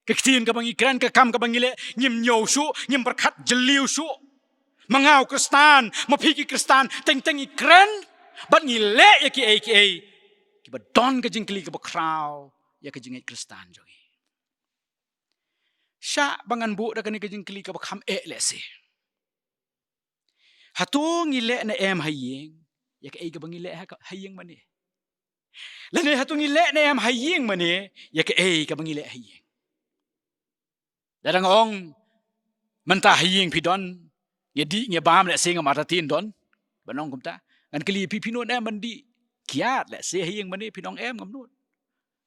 Ka ktien kaba ngi kren, ka kam kaba ngi leh, ngim ñiew shuh, ngim pyrkhat jylliew shuh. Ma nga u Khristan, ma phi ki Khristan, teng teng ngi kren bad ngi leh ïa kiei kiei kiba don ka jingkylli kaba khraw ïa ka jingngeit Khristan jong ngi. Shah ba ngan buh da kane ka jingkylli kaba kham eh lehse. Hato ngi leh ne em ha ïing ïa kaei kaba ngi leh ha ka, ha ïing mane? Lane hato ngi leh ne em ha ïing mane ïa kaei kaba ngi leh ha ïing? Lada nga ong mynta ha ïing phi don, ngi dih ngi bam lehse, nga Marta tien don ban ong kumta. Ngan kylli phi, phi nud em ban dih kiad lehse ha ïing mane? Phin ong em, ngam nud.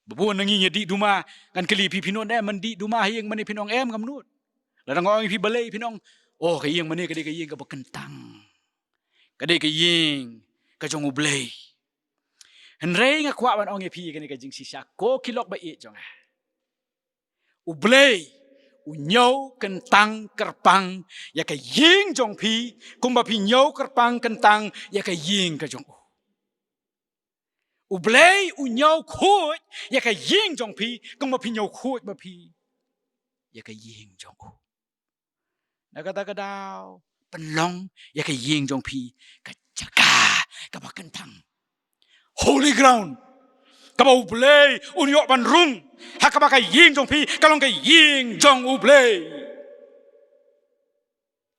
Ba bun na ngi ngi dih duma, ngan kylli phi, phi nud em ban dih duma ha ïing mane? Phin ong em, ngam nud. Lada nga ong ïa phi balei, phin ong, oh, ka ïing mane ka dei ka ïing kaba kyntang, ka dei ka ïing ka jong U Blei. Hynrei nga kwah ban ong ïa phi kane ka jingshisha, ko ki lok ba ïeit jong nga, U Blei u ñiew kyntang kyrpang ïa ka ïing jong phi kumba phi ñiew kyrpang kyntang ïa ka ïing ka jong u. U Blei u ñiew khuid ïa ka ïing jong phi kumba phi ñiew khuid ma phi ïa ka ïing jong u. Na kata ka daw, pynlong ïa ka ïing jong phi ka jaka kaba kyntang, holy ground, kaba U Blei un ïoh ban rung ha kaba ka ïing jong phi ka long ka ïing jong U Blei.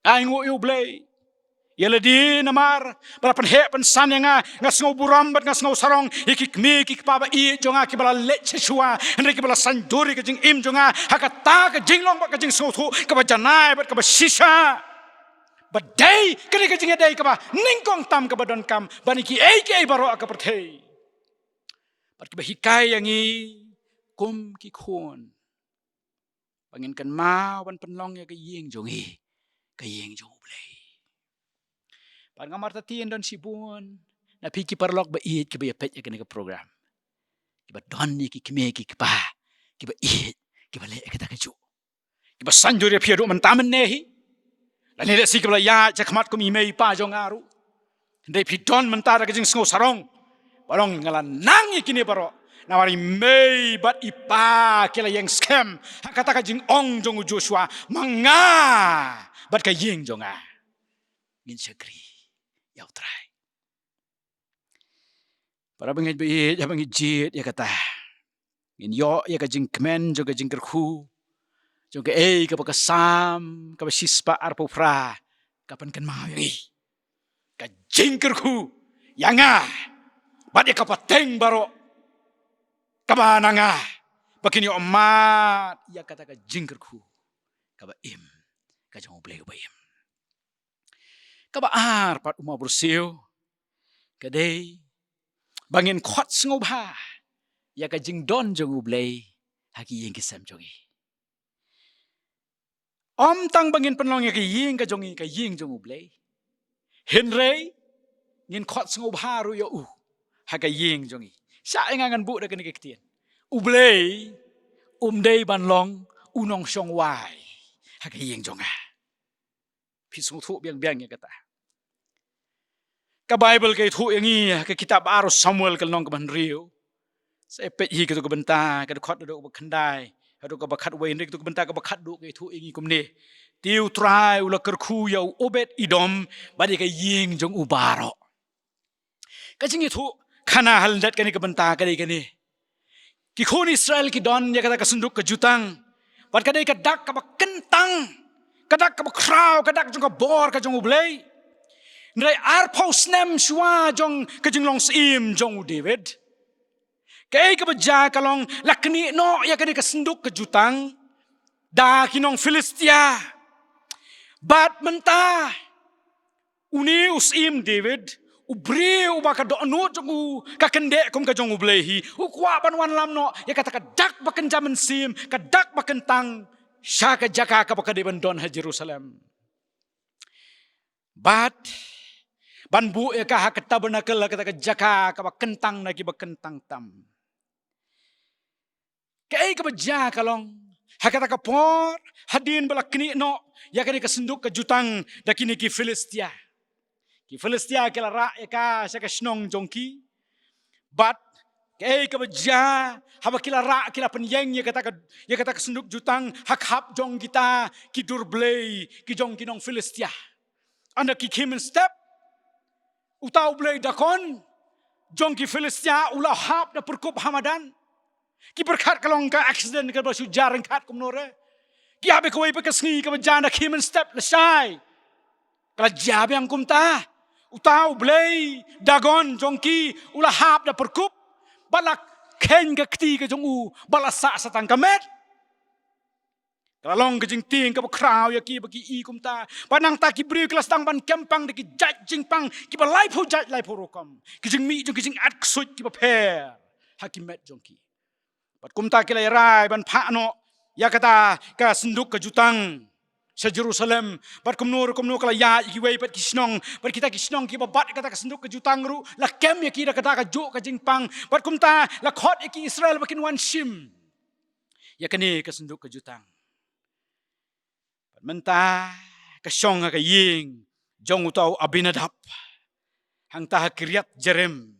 Ai nguh ïa U Blei. Ïa lade namar ba la pynheh pynsan ïa nga, nga sngew burom bad nga sngew sarong ïa ki kmie ki kpa ba ïeit jong nga kiba la leit sha shuwa, hynrei kiba la saiñdur ïa ka jingim jong nga ha kata ka jinglong bad ka jingsngewthuh kaba janai bad kaba shisha. Ba dei kane ka jingïadei kaba nyngkong tam kaba donkam ban ïa kiei kiei baroh ha ka pyrthei. Bad kiba hikai ïa ngi kum ki khun ba ngin kynmaw ban pynlong ïa ka ïing jong ngi ka ïing jong U Blei. Bad nga Marta tien don shibun na phi ki paralok ba ïeit kiba ïa peit ïa kane ka program, kiba don ïa ki kmie ki kpa kiba ïeit kiba leh ïa kata kajuh, kiba saiñdur ïa phi haduh mynta mynne hi. Lane lehse kiba la ïaid sha khmat kum i mei i pa jong nga ruh. Hynrei phi don mynta da ka jingsngew sarong ba long nga la nang ïa kine baroh namar i mei bad i pa ki la ïeng skhem ha kata ka jingong jong u Joshua, ma nga bad ka ïing jong nga ngin shakri ïa U Trai. Para bangeit ba ïeit, haba ngi jied ïa kata, ngin ïoh ïa ka jingkmen jong ka jingkyrkhu jong kaei kaba ka Salm kaba shispah arphew phra ka pynkynmaw ïa ngi. Ka jingkyrkhu ïa nga bad ïa ka pateng baroh kaba na nga, ba kin ïoh mad ïa kata ka jingkyrkhu kaba im ka jong U Blei uba im. Kaba ar pat, u mawbyrsiew, ka dei ba ngin khot sngewbha ïa ka jingdon jong U Blei ha ki ïing ki sem jong ngi. Ym tang ba ngin pynlong ïa ka ïing ka jong ngi ka ïing jong U Blei, hynrei ngin khot sngewbha ruh ïa u ha ka ïing jong ngi. Shah ïa nga ngan buh da kane ka ktien: U Blei um dei ban long u nongshong wai ha ka ïing jong nga. Phi sngewthuh biang biang ïa kata. Ka Baibl ka ïathuh ïa ngi ha ka kitab ar u Samuel ka lynnong kaba hynriew. Sa peit hi kato ka bynta, ka dkhot haduh kaba khyndai haduh kaba khatwei, hynrei kato ka bynta kaba khatduh ka ïathuh ïa ngi kumne: Te U Trai u la kyrkhu ïa u Obed Edom bad ïa ka ïing jong u baroh. Ka jingïathuh khana ha lyndet kane ka bynta ka dei kane: ki khun Israel ki don ïa kata ka synduk ka jutang, bad ka dei ka dak kaba kyntang, ka dak kaba khraw, ka dak jong ka bor ka jong U Blei. Hynrei arphew snem shuwa jong ka jinglong syiem jong u David, kaei kaba jia ka long la knieh noh ïa kane ka synduk ka jutang da ki nong Philistia. Bad mynta une u syiem David, u briew uba ka dohnud jong u ka kyndeh kum ka jong U Blei hi, u kwah ban wanlam noh ïa kata ka dak ba kynja mynsiem, ka dak ba kyntang, sha ka jaka kaba ka dei ban don ha Jerusalem. Bad ban buh ïa ka ha ka tabernacle, ha kata ka jaka kaba kyntang na kiba kyntang tam. Kaei kaba jia ka long ha kata ka por, hadien ba la knieh noh ïa kane ka synduk ka jutang da kine ki Philistia. Ki Philistia ki la rah ïa ka sha ka shnong jong ki. Bad kaei kaba jia, haba ki la rah, ki la pynïeng ïa kata ka, ïa kata ka synduk jutang ha khap jong kita ki dur blei ki jong ki nong Philistia. Hynda ki khie mynstep, uta u blei Dagon jong ki Philistia u la hap da pyrkup ha madan. Ki pyrkhat ka long ka accident kaba shu jia ryngkat kumno re. Ki ïa bad kawei pat ka sngi kaba jan da khie mynstep lashai, ka la jia biang kumta. Uta u blei Dagon jong ki u la hap da pyrkup, bad la kheiñ ka kti ka jong u, bad la sah sa tang ka met. Ka la long ka jingtieng kaba khraw ïa ki ba ki i kumta. Bad nangta ki briew ki la sdang ban kem pang da ki jait jingpang kiba laiphew jait laiphew rukom, ki jingmih jong ki jingat ksuid kiba pher ha ki met jong ki. Bad kumta ki la ïarai ban phah noh ïa kata ka synduk ka jutang sha Jerusalem. Bad kumno re kumno ka la ïaid ïa kiwei pat ki shnong, bad kita ki shnong kiba bat ïa kata ka synduk ka jutang ruh la kem ïa ki da kata kajuh ka jingpang. Bad kumta la khot ïa ki Israel ba kin wan shim ïa kane ka synduk ka jutang. Bad mynta ka shong ha ka ïing jong uta u Abinadab, hangta ha Kiriat Jearim,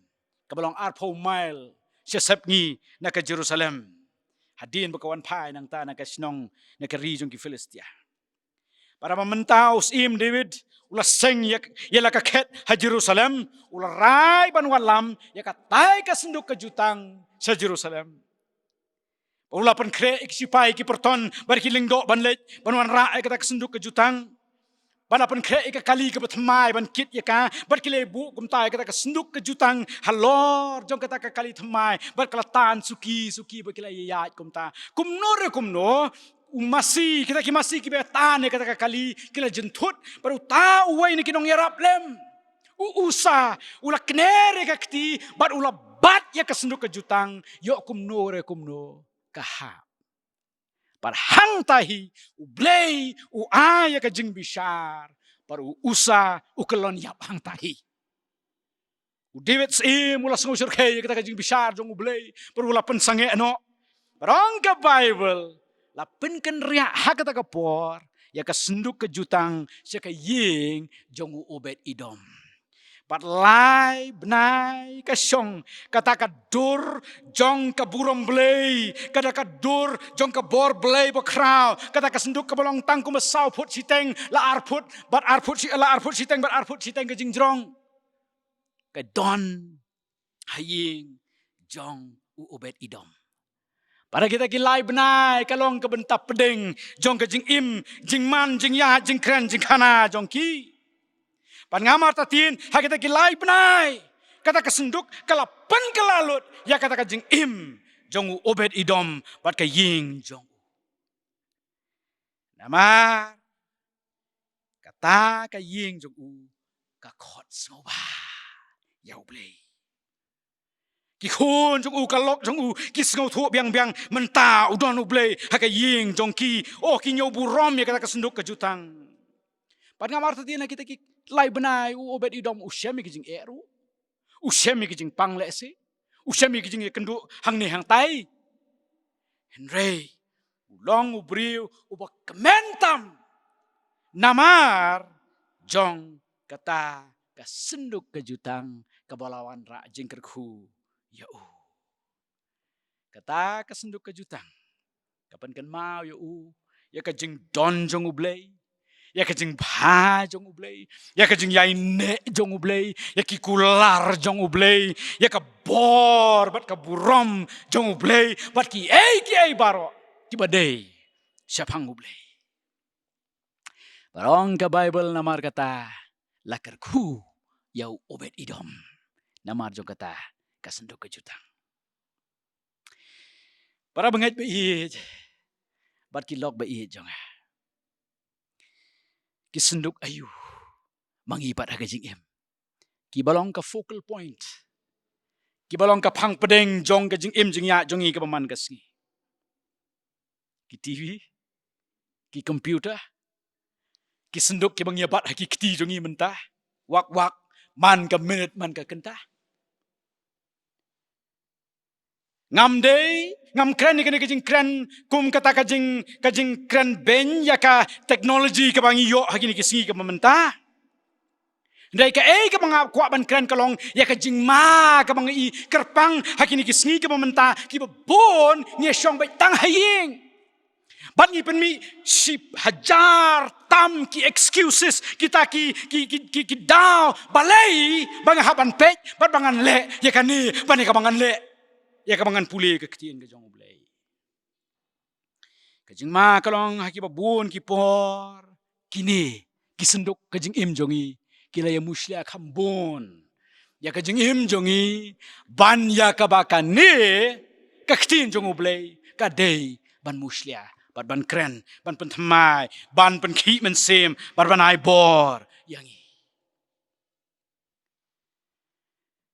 kaba long arphew mile sha sepngi na ka Jerusalem, hadien ba ka wan phai nangta na ka shnong, na ka ri jong ki Philistia. Bad haba mynta u Syiem David u la seng ïa, ïa la ka khet ha Jerusalem, u la rai ban wallam ïa katai ka synduk ka jutang sha Jerusalem. Bad u la pynkhreh ïa ki sipai ki pyrton bad ki lyngdoh ban leit ban wanrah ïa kata ka synduk ka jutang. Bad la pynkhreh ïa ka kali kaba thymmai ban kit ïa ka, bad ki la buh kumta ïa kata ka synduk ka jutang halor jong kata ka kali thymmai, bad ka la tan suki suki bad ki la ïaid kumta. Kumno re kumno, u masi, kita ki masi kiba tan ïa kata ka kali ki la jynthut, bad uta uwei na ki nongïarap lem, u Usa, u la kner ïa ka kti bad u la bat ïa ka synduk ka jutang, ïoh kumno re kumno ka hap. Bad hangta hi U Blei u ai ïa ka jingbishar, bad u Usa u kyllon ïap hangta hi. U David Syiem u la sngewsyrkhei ïa kata ka jingbishar jong U Blei, bad u la pynsangeh noh. Bad ong ka Baibl, la pynkynriah ha kata ka por ïa ka synduk ka jutang sha ka ïing jong u Obed Edom. Bad lai bnai ka shong kata ka dur jong ka burom Blei, kata ka dur jong ka bor Blei bakhraw, kata ka synduk kaba long tang kumba saw phut shiteng, la ar phut, bad ar phut shi-, la ar phut shiteng bad ar phut shiteng ka jingjrong, ka don ha ïing jong u Obed Edom. Bad ha kita ki lai bnai ka long ka bynta pdeng jong ka jingim, jingman, jingïaid, jingkren, jingkhana jong ki. Bad nga martatien, ha kita ki lai bnai, kata ka synduk ka la pynkylla lut ïa kata ka jingim jong u Obed Edom bad ka ïing jong u. Namar kata ka ïing jong u ka khot sngewbha ïa U Blei. Ki khun jong u, ka lok jong u, ki sngewthuh biang biang, mynta u don U Blei ha ka ïing jong ki. Oh, ki ñiew burom ïa kata ka synduk ka jutang. Bad nga martatien ha kita ki lai bnai u Obed Edom u shem ïa ki jingeh ruh. U shem ïa ki jingpang lehse. U shem ïa ki jingïakynduh hangne hangtai. Hynrei u long u briew uba kmen tam namar jong kata ka synduk ka jutang kaba la wanrah jingkyrkhu ïa u. Kata ka synduk ka jutang ka pynkynmaw ïa u ïa ka jingdon jong U Blei, ïa ka jingbha jong U Blei, ïa ka jingïaineh jong U Blei, ïa ki kular jong U Blei, ïa ka bor bad ka burom jong U Blei, bad kiei kiei baroh kiba dei shaphang U Blei. Bad ong ka Baibl, namar kata la kyrkhu ïa u Obed Edom namar jong kata ka synduk ka jutang. Para bangeit ba ïeit bad ki lok ba ïeit jong nga, ki synduk aïu ma ngi pat ha ka jingim kiba long ka focal point, kiba long ka phang pdeng jong ka jingim jingïaid jong ngi kaba man ka sngi? Ki TV, ki computer, ki synduk kiba ngi ïa bat ha ki kti jong ngi mynta, wak wak, man ka minit man ka kynta. Ngam dei, ngam kren ïa kane ka jingkren kum kata ka jing, ka jingkren beiñ ïa ka technology kaba ngi ïoh ha kine ki sngi kaba mynta. Hynrei kaei kaba nga kwah ban kren ka long ïa ka jingma kaba ngi i kyrpang ha kine ki sngi kaba mynta, kiba bun ngi shong beit tang ha ïing. Bad ngi pynmih shi hajar tam ki excuses, kita ki, ki, ki, ki, ki daw balei ba nga hap ban peit bad ba ngan leh ïa kane bad ïa kaba ngan leh, ïa kaba ngan pule ka ktien ka jong U Blei. Ka jingma ka long ha kiba bun ki por kine ki synduk ka jingim jong ngi ki la ïa mushlia kham bun ïa ka jingim jong ngi ban ïa kaba kane ka ktien jong U Blei ka dei ban mushlia bad ban kren, ban pynthymmai, ban pynkhih mynsiem bad ban ai bor ïa ngi.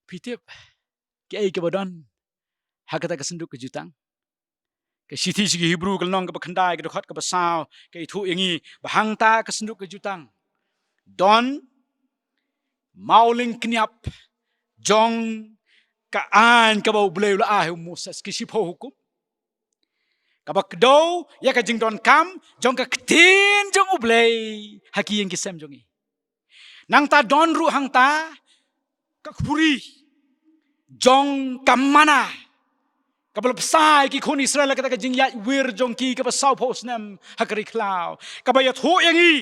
Phi tip kiei kiba don ha kata ka synduk ka jutang? Ka shithi sha ki Hebru ka lynnong kaba khyndai ka dkhot kaba saw ka ïathuh ïa ngi ba hangta ka synduk ka jutang don mawlyngkniap jong ka aiñ kaba U Blei u la ai ha u Moses, ki shiphew hukum, kaba kdew ïa ka jingdonkam jong ka ktien jong U Blei ha ki ïing ki sem jong ngi. Nangta don ruh hangta ka khuri jong ka manna kaba la bsa ïa ki khun Israel ha kata ka jingïaid wir jong ki kaba sawphew snem ha ka ri khlaw, kaba ïathuh ïa ngi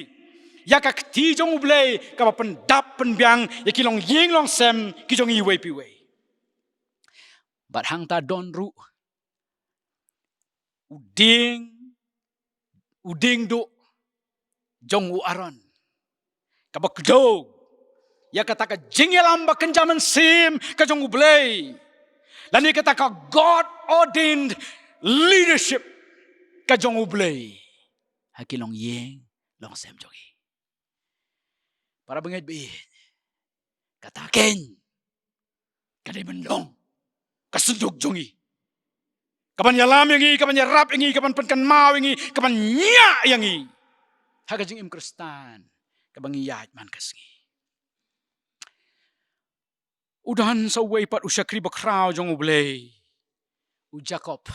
ïa ka kti jong U Blei kaba pyndap pynbiang ïa ki longïing longsem ki jong ngi iwei pa iwei. Bad hangta don ruh u dieng, u dieng duh jong u Aaron, kaba kdew ïa kata ka jingïalam ba kynja mynsiem ka jong U Blei, lane kata ka God ordained leadership ka jong U Blei ha ki longïing longsem jong ngi. Para bangeit ba ïeit, kata keiñ ka dei ban long ka synduk jong ngi, kaban ïalam ïa ngi, kaban ïarap ïa ngi, kaban pynkynmaw ïa ngi, kaban ñiah ïa ngi ha ka jingim Khristan kaba ngi ïaid man ka sngi. U don sa uwei pat u shakri bakhraw jong U Blei, u Jakob,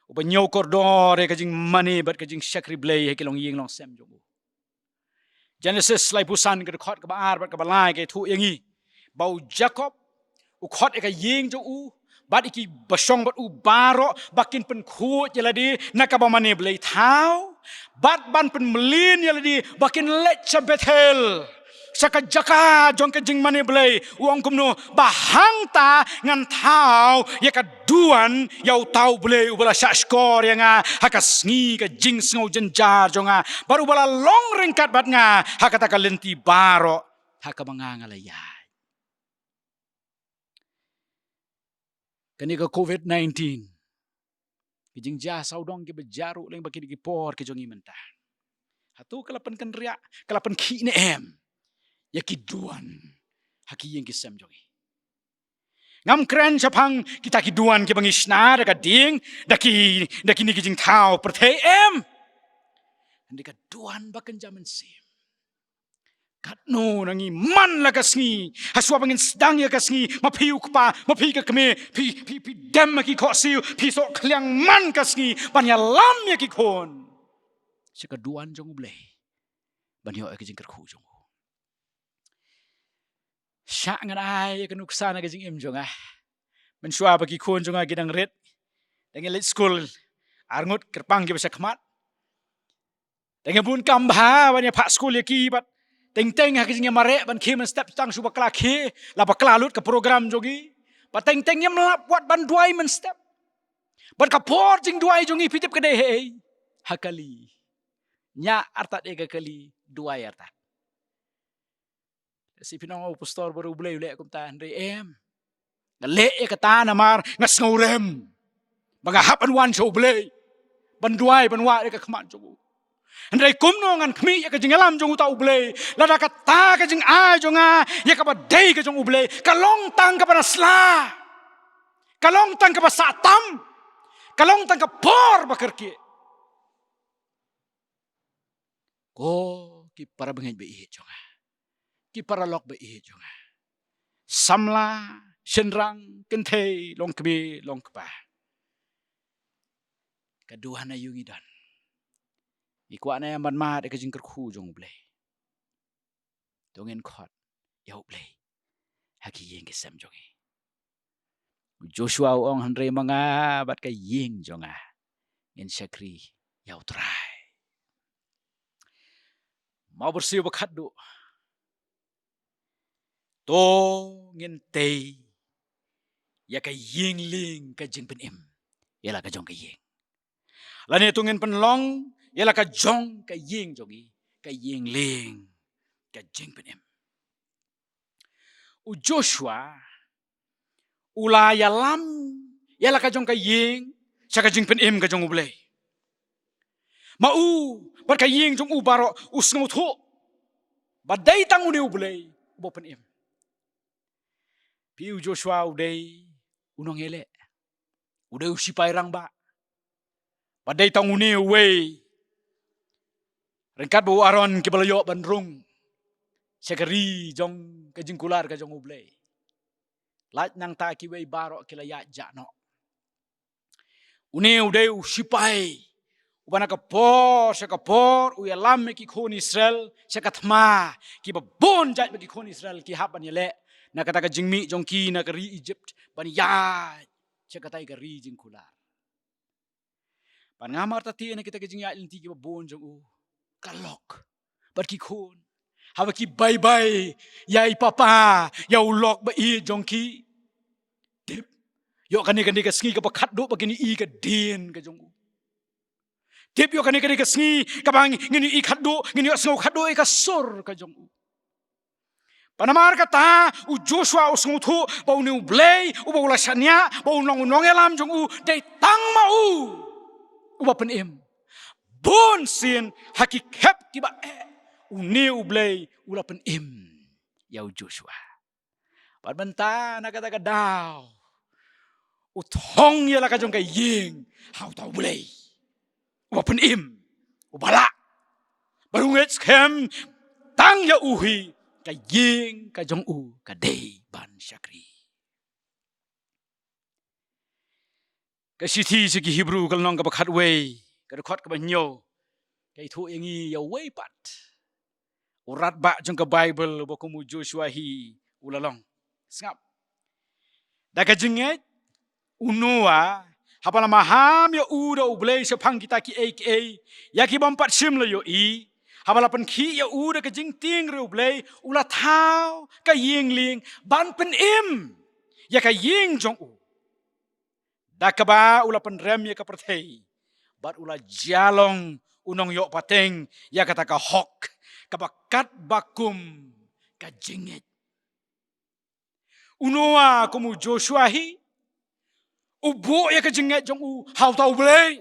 uba ñiew kordor ïa ka jingmane bad ka jingshakri Blei ha ki longïing longsem jong u. Genesis laiphew san ka dkhot kaba ar bad kaba lai ka ïathuh ïa ngi ba u Jakob u khot ïa ka ïing jong u bad ïa kiba shong bad u baroh ba kin pynkhuid ïa lade na kaba mane blei thaw bad ban pynmlien ïa lade ba kin leit sha Bethel, sha ka jaka jong ka jingmane blei. U ong kumno? Ba hangta ngan thaw ïa ka duwan ïa uta U Blei uba la shahshkor ïa nga ha ka sngi ka jingsngew jynjar jong nga bad uba la long ryngkat bad nga ha kata ka lynti baroh ha kaba nga, nga la ïaid. Kane ka covid nineteen, ki jingjia sawdong kiba jia ruh lyngba kine ki por ki jong ngi mynta, hato ka la pynkynriah, ka la pynkhih ne em ïa ki duwan ha ki ïing ki sem jong ngi? Ngam kren shaphang kita ki duwan kiba ngi shna da ka dieng, da ki, da kine ki jingthaw pyrthei, em. Hynrei ka duwan ba kynja mynsiem, katno na ngi man la ka sngi, ha shuwa ba ngin sdang ïa ka sngi, ma phi u kpa, ma phi ka kmie, phi, phi, phi dem ha ki khohsiew, phi soh khliang man ka sngi ban ïalam ïa ki khun sha ka duwan jong U Blei ban ïoh ïa ka jingkyrkhu jong u. Shah ngan ai ïa ka nuksa na ka jingim jong nga. Mynshuwa ba ki khun jong nga ki dang rit, dang ïa leit skul, arngut kyrpang kiba sha khmat. Dang ïa bun kam bha ban ïa phah skul ïa ki bad teng teng ha ka jingïamareh ban khie mynstep tang shu bakla khie, la bakla lut ka program jong ngi. Bad teng teng ngim lap wat ban duwai mynstep. Bad ka por jingduwai jong ngi, phi tip ka dei hei? Ha kali. Ñiah artat ïa ka kali, duwai artat. Lehse phin ong, "O pastor, bad U Blei u leh kumta." Hynrei em. Nga leh ïa kata namar nga sngewrem ba nga hap ban wan sha U Blei, ban duwai, ban wad ïa ka khmat jong u. Hynrei kumno ngan khmih ïa ka jingïalam jong uta U Blei lada kata ka jingai jong nga ïa kaba dei ka jong U Blei ka long tang kaba na sla, ka long tang kaba sah tam, ka long tang ka por ba kyrkieh? Ko ki para bangeit ba ïeit jong nga, ki paralok ba ïeit jong nga, samla, shynrang, kynthei, longkmie, longkpa, ka duwan aïu ngi don, ngi kwah ne em ban mad ïa ka jingkyrkhu jong U Blei? To ngin khot ïa U Blei ha ki ïing ki sem jong ngi. U Joshua u ong, hynrei ma nga bad ka ïing jong nga, ngin shakri ïa U Trai. Mawbyrsiew ba khatduh, to ngin tei ïa ka ïing lieng ka jingpynim ïa la ka jong ka ïing. Lane to ngin pynlong ïa la ka jong ka ïing jong ngi ka ïing lieng ka jingpynim. U Joshua u la ïalam ïa la ka jong ka ïing sha ka jingpynim ka jong U Blei. Ma u bad ka ïing jong u baroh u sngewthuh ba dei tang une U Blei uba pynim. Phi, u Joshua u dei u nongïaleh, u dei u sipai rangbah, ba dei tang une uwei ryngkat bad u Aaron kiba la ïoh ban rung sha ka ri jong ka jingkular ka jong U Blei. Lait nangta kiwei baroh ki la ïaid jah noh. Une u dei u sipai uba na ka por sha ka por u ïalam ïa ki khun Israel sha ka thma, kiba bun jait ba ki khun Israel ki hap ban ïaleh na kata ka jingmih jong ki na ka ri Egypt ban ïaid sha katai ka ri jingkular. Bad nga mar ta te na kita ki jingïaid lynti kiba bun jong u, ka lok bad ki khun, haba ki baibai ïa i papa, ïa u lok ba ïeit jong ki, tip, ïoh kane kane ka sngi kaba khatduh ba kin ïohi ka dien ka jong u. Tip, ïoh kane kane ka sngi kaba ngin ïohi khatduh, ngin ïoh sngew khatduh ïa ka sur ka jong u. Bad namar kata u Joshua u sngewthuh ba une U Blei uba u la shaniah ba un long u nongïalam jong u dei tang ma u uba pynim. Bun sien ha ki khep kiba eh une U Blei u la pynim ïa u Joshua. Bad mynta na kata ka daw u thong ïa la ka jong ka ïing ha uta U Blei uba pynim, uba lah, ba u ngeit skhem tang ïa u hi ka ïing ka jong u ka dei ban shakri. Ka shithi sha ki Hebru ka lynnong kaba khatwei, ka dkhot kaba hynñiew, ka ïathuh ïa ngi ïa uwei pat u radbah jong ka Baibl uba kum u Joshua hi u la long. Sngap. Da ka jingngeit u Noah, haba la maham ïa u da U Blei shaphang kita kiei kiei ïa ki bym pat shym la ïohi, haba la pynkhih ïa u da ka jingtieng re U Blei, u la thaw ka ïing lieng ban pynim ïa ka ïing jong u. Da kaba u la pynrem ïa ka pyrthei bad u la jia long u nongïoh pateng ïa kata ka hok kaba katba kum ka jingngeit. U Noah kum u Joshua hi u buh ïa ka jingngeit jong u ha uta U Blei.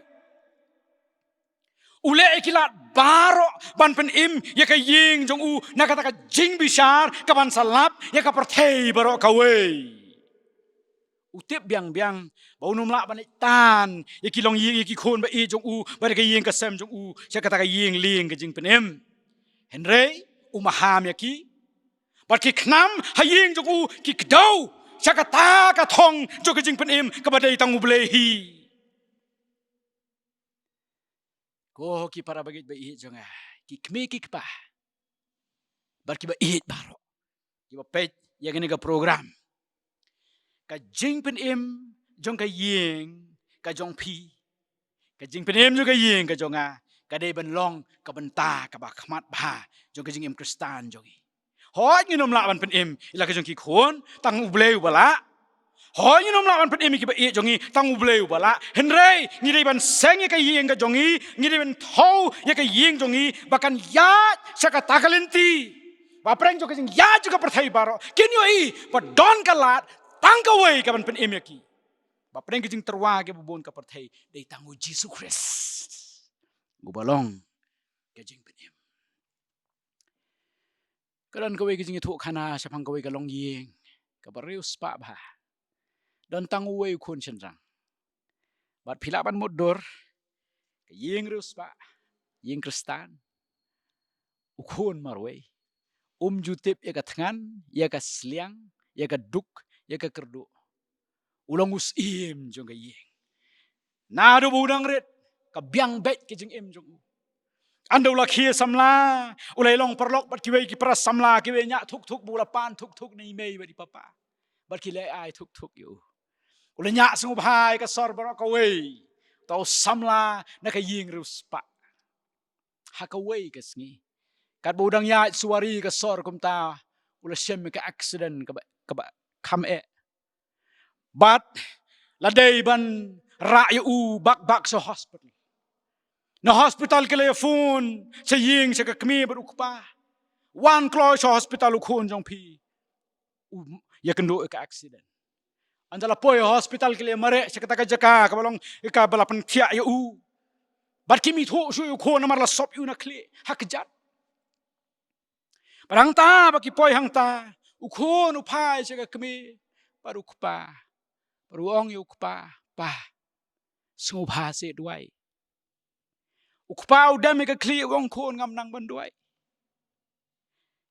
U leh ïa ki lad baroh ban pynim ïa ka ïing jong u na kata ka jingbishar kaban sa lap ïa ka pyrthei baroh kawei. U tip biang biang ba un ym lah ban leit tan ïa ki longïing ïa ki khun ba ïeit jong u bad ïa ka ïing ka sem jong u sha kata ka ïing lieng ka jingpynim. Hynrei u maham ïa ki bad ki khnam ha ïing jong u ki kdew sha kata ka thong jong ka jingpynim kaba dei tang U Blei hi. Ko ki para bangeit ba ïeit jong nga, ki kmie ki kpa bad kiba ïeit baroh kiba peit ïa kane ka program, ka jingpynim jong ka ïing ka jong phi, ka jingpynim jong ka ïing ka jong nga ka dei ban long ka bynta kaba khmat bha jong ka jingim Khristan jong ngi. Hooid ngin ym lah ban pynim ïa la ka jong ki khun, tang U Blei uba lah. Hooid ngin ym lah ban pynim ïa kiba ïeit jong ngi, tang U Blei uba lah. Hynrei ngi dei ban seng ïa ka ïing ka jong ngi, ngi dei ban thew ïa ka ïing jong ngi ba kan ïaid sha kata ka lynti ba pyrshah jong ka jingïaid jong ka pyrthei baroh kin ïohi ba don ka lad tang kawei kaban pynim ïa ki. Ba pyrshah ka jingtyrwa kiba bun ka pyrthei dei tang U Jisu Khrist uba long ka jingpynim. Ka don kawei ka jingïathuhkhana shaphang kawei ka longïing kaba riewspah bha. Don tang uwei u khun shynrang. Bad phi lah ban mutdur, ka ïing riewspah, ïing Khristan, u khun marwei um ju tip ïa ka thngan, ïa ka sliang, ïa ka duk, ïa ka kyrduh. U long u syiem jong ka ïing. Naduh ba u dang rit, ka biang beit ka jingim jong u. Ynda u la khie samla, u la long paralok bad kiwei ki para samla, kiwei ñiah thuk thuk, ba u la pan thuk thuk na i mei bad i papa. Bad ki leh ai thuk thuk ïa u. U la ñiah sngewbha ïa ka sor baroh kawei. Uta u samla na ka ïing riewspah. Ha kawei ka sngi, katba u dang ïaid suwari ka sor kumta, u la shem ïa ka accident kaba, kaba kham eh. Bad la dei ban rah ïa u bak bak sha hospital. Na hospital ki la ïa phone sha ïing, sha ka kmie bad u kpa. Wan kloi sha hospital u khun jong phi. U ïakynduh ïa ka accident. Ynda la poi hospital ki la ïa mareh sha kata ka jaka kaba long, kaba la pynthiah ïa u. Bad kim ithuh shuh ïa u khun namar la sop ïa u na khlieh ha kjat. Bad hangta ba ki poi hangta, u khun u phai sha ka kmie bad u kpa. Bad u ong ïa u kpa, pa, sngewbha seh duwai. U kpa u dem ïa ka khlieh, u ong, khun, ngam nang ban duwai.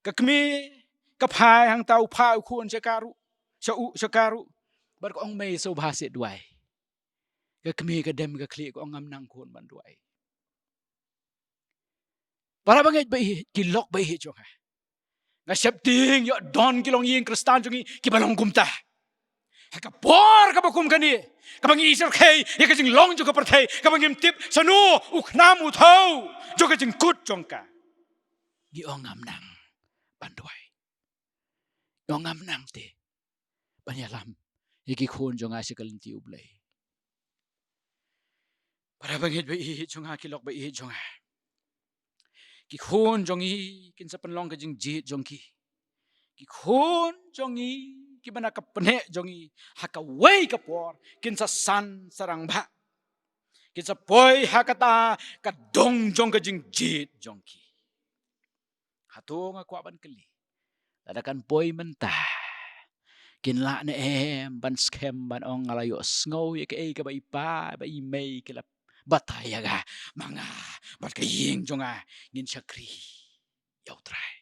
Ka kmie ka phai hangta, u phai u khun sha ka ruh, sha u, sha ka ruh. Bad ka ong, mei, sngewbha seh duwai. Ka kmie ka dem ïa ka khlieh, ka ong, ngam nang khun ban duwai. Para bangeit ba ïeit, ki lok ba ïeit jong nga. Nga sheptieng ïoh don ki longïing Khristan jong ngi kiba long kumta. Ha ka por kaba kum kane, kaba ngi ïasyrkhei ïa ka jinglong jong ka pyrthei, kaba ngim tip shano u khnam u thew jong ka jingkut jong ka, ngi ong ngam nang ban duwai. Ngi ong ngam nang te ban ïalam ïa ki khun jong nga sha ka lynti U Blei. Para bangeit ba ïeit jong nga, ki lok ba ïeit jong nga, ki khun jong ngi kin sa pynlong ka jingjied jong ki. Ki khun jong ngi kiba na ka pneh jong ngi, ha kawei ka por kin sa san sa rangbah. Kin sa poi ha kata ka dong jong ka jingjied jong ki. Hato, nga kwah ban kylli, lada kan poi mynta, kin lah ne em ban skhem ban ong, nga la ïohsngew ïa kaei kaba i pa bad i mei ki la batai ïa nga, ma nga bad ka ïing jong nga ngin shakri ïa U Trai.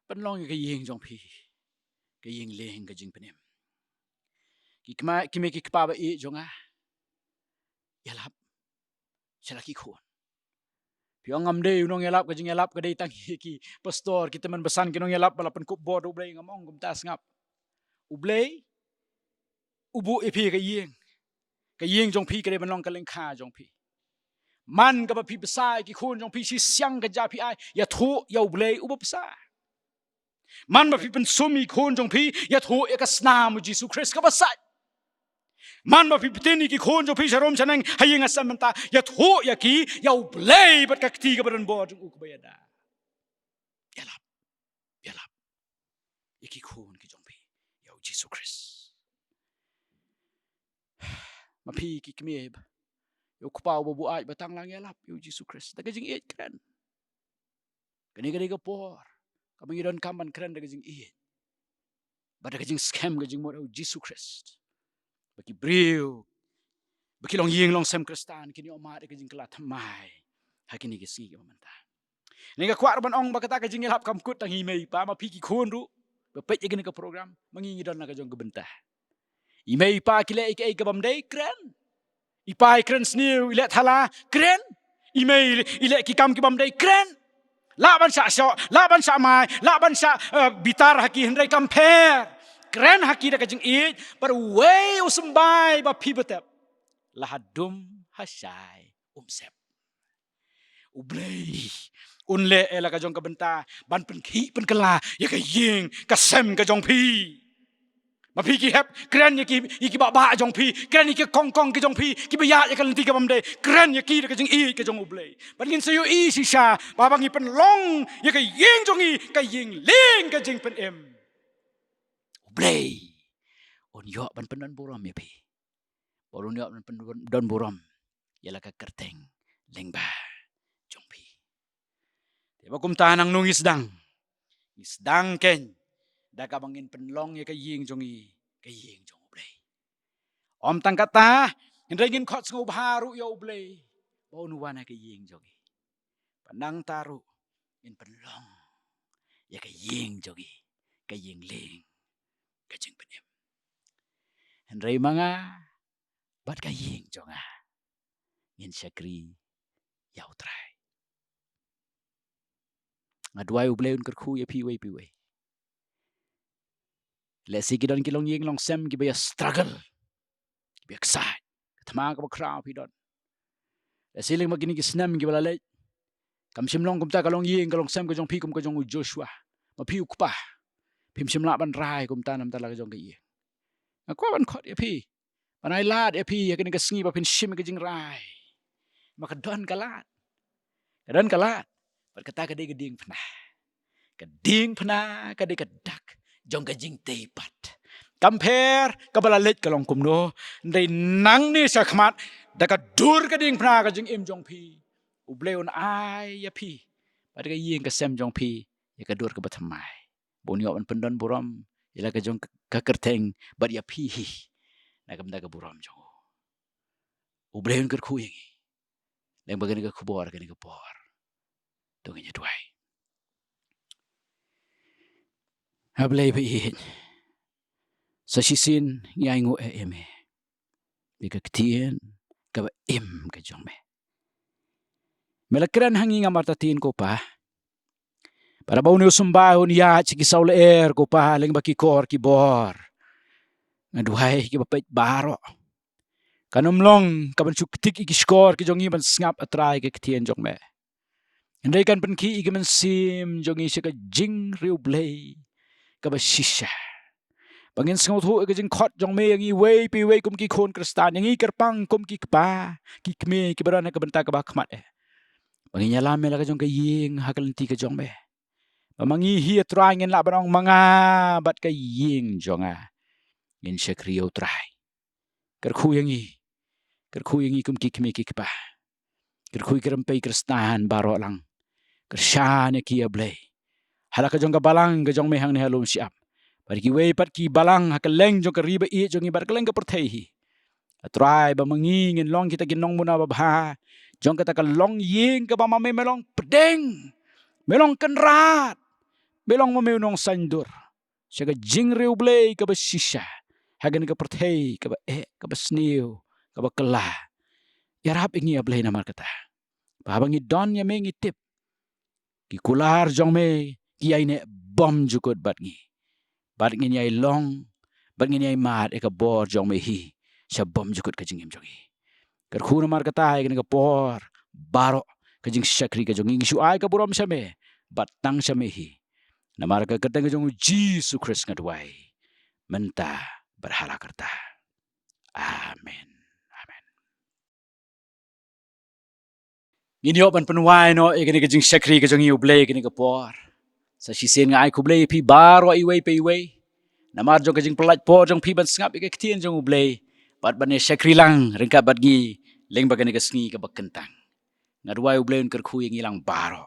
Pynlong ïa ka ïing jong phi ka ïing lieng ka jingpynim. Ki kmie, ki kmie ki kpa ba ïeit jong nga, ïalap sha la ki khun. Phi ong ngam dei u nongïalap, ka jingïalap ka dei tang ïa ki pastor, ki tymmen basan, ki nongïalap ba la pynkup bor da U Blei. Ngam ong kumta, sngap. U Blei u buh ïa phi ka ïing. Ka ïing jong phi ka dei ban long ka lyngkha jong phi. Man kaba phi bsa ïa ki khun jong phi, shi siang ka ja phi ai, ïathuh ïa U Blei uba bsa. Man ba phi pynsum ïa ki khun jong phi, ïathuh ïa ka snam U Jisu Khrist kaba sait. Man ba phi pyntin ïa ki khun jong phi sharum shaneng ha ïing ha sem mynta, ïathuh ïa ki ïa U Blei bad ka kti kaba donbor jong u kaba ïada. Ïalap, ïalap ïa ki khun ki jong phi ïa U Jisu Khrist. Ma phi ki kmie, ïa u kpa uba buaid ba tang lah ïalap ïa U Jisu Khrist da ka jingïeit, kren. Kane ka dei ka por kaba ngi donkam ban kren da ka jingïeit bad da ka jingskhem ka jingmut ha U Jisu Khrist, ba ki briew ba ki longïing longsem Khristan kin ïoh mad ïa ka jingkylla thymmai ha kine ki sngi kiba mynta. Nga kwah ruh ban ong ba kata ka jingïalap kam kut tang ha i mei i pa, ma phi ki khun ruh, ba peit ïa kane ka program, ma ngi ngi don la ka jong ka bynta. I mei i pa ki leh ïa kaei kaba ym dei, kren. I pa i kren sniew, i leh thala, kren. I mei i leh ki kam kiba ym dei, kren. Lah ban shah shoh, lah ban shah mai, lah ban shah, eh, bitar ha ki, hynrei kam pher. Kren ha ki da ka jingïeit, bad uwei u symbai ba phi ba tep, la ha dum ha shai um sep. U Blei un leh ïa la ka jong ka bynta ban pynkhih pynkylla ïa ka ïing ka sem ka jong phi. Ma phi ki hep, kren ïa ki, ïa ki bahbah jong phi, kren ïa ki kongkong ki jong phi kiba ïaid ïa ka lynti kaba ym dei, kren ïa ki da ka jingïeit ka jong U Blei. Bad ngin sa ïohi shisha ba haba ngi pynlong ïa ka ïing jong ngi ka ïing lieng ka jingpynim, U Blei un ïoh ban pyndon burom ïa phi. Bad un ïoh ban pyndon burom ïa la ka kyrteng lyngba jong phi. Te ba kumta nangno ngi sdang? Ngi sdang keiñ da kaba ngin pynlong ïa ka ïing jong ngi ka ïing jong U Blei. Ym tang kata, hynrei ngin khot sngewbha ruh ïa U Blei ba un wan ha ka ïing jong ngi. Nangta ruh ngin pynlong ïa ka ïing jong ngi ka ïing lieng ka jingpynim. Hynrei ma nga bad ka ïing jong nga ngin shakri ïa U Trai. Nga duwai U Blei un kyrkhu ïa phi iwei pa iwei. Lehse ki don ki longïing longsem kiba ïa struggle, kiba ïa ksaid. Ka thma kaba khraw phi don. Lehse lyngba kine ki snem kiba la leit, kam shym long kumta ka longïing ka longsem ka jong phi kum ka jong u Joshua. Ma phi u kpa, phim shym lah ban rai kumta namar la ka jong ka ïing. Nga kwah ban khot ïa phi, ban ai lad ïa phi ha kane ka sngi ba phin shim ka jingrai. Ma ka don ka lad, ka don ka lad. Bad kata ka dei ka diengphna. Ka diengphna ka dei ka dak jong ka jingtei pat. Kam pher kaba la leit ka long kumno, hynrei nangne shakhmat, da ka dur ka diengphna ka jingim jong phi, U Blei un ai ïa phi bad ka ïing ka sem jong phi ïa ka dur kaba thymmai, ba un ïoh ban pyndon burom ïa la ka jong ka kyrteng bad ïa phi hi na ka bynta ka burom jong u. U Blei un kyrkhu ïa ngi lyngba kane ka khubor kane ka por. To ngin ïa duwai. Ha Blei ba ïeit, sa shisien ngi ainguh ïa me ïa ka ktien kaba im ka jong me. Me la kren ha ngi nga martatien ko Pa, para ba une u symbai un ïaid sha ki saw lyer ko Pa lyngba ki kor ki bor. Nga duwai kiba peit baroh kan ym long kaban shu ktik ïa ki shkor ki jong ngi ban sngap A Trai ka ktien jong me, hynrei kan pynkhih ïa ki mynsiem jong ngi sha ka jingriewblei kaba shisha. Ba ngin sngewthuh ïa ka jingkhot jong me ïa ngi iwei pa iwei kum ki khun Khristan, ïa ngi kyrpang kum ki kpa ki kmie kiba don ha ka bynta kaba khmat eh, ba ngin ïalam ïa la ka jong ka ïing ha ka lynti ka jong me. Ba ma ngi hi A Trai ngin lah ban ong ma nga bad ka ïing jong nga ngin shakri ïa U Trai. Kyrkhu ïa ngi, kyrkhu ïa ngi kum ki kmie ki kpa, kyrkhu ïa ki rympei Khristan baroh lang. Kyrshan ïa ki A Blei ha la ka jong ka balang ka jong me hangne ha lum shyiap, bad kiwei pat ki balang ha kylleng jong ka ri ba ïeit jong ngi bad kylleng ka pyrthei hi. A Trai ba ma ngi ngin long kita ki nongmuna babha jong kata ka longïing kaba ma me me long pdeng, me long kynrad, me long ma me u nongsaiñdur sha ka jingriewblei kaba shisha ha kane ka pyrthei kaba eh, kaba sniew, kaba kylla. Ïarap ïa ngi A Blei namar kata, ba haba ngi don ïa me ngi tip ki kular jong me ki ïaineh bymjukut bad ngi, bad ngin ïai long, bad ngin ïai mad ïa ka bor jong me hi sha bymjukut ka jingim jong ngi. Kyrkhu namar kata ïa kane ka por baroh ka jingshakri ka jong ngi ngi shu ai ka burom sha me bad tang sha me hi. Namar ka kyrteng ka jong U Jisu Khrist nga duwai mynta bad ha la karta. Amen. Amen. Ngin ïoh ban pynwai noh ïa kane ka jingshakri ka jong ngi U Blei kane ka por. Sa shisien nga ai khublei ïa phi baroh iwei pa iwei namar jong ka jingpyllait por jong phi ban sngap ïa ka ktien jong U Blei bad ban ïa shakri lang ryngkat bad ngi lyngba kane ka sngi kaba kyntang. Nga duwai U Blei un kyrkhu ïa ngi lang baroh.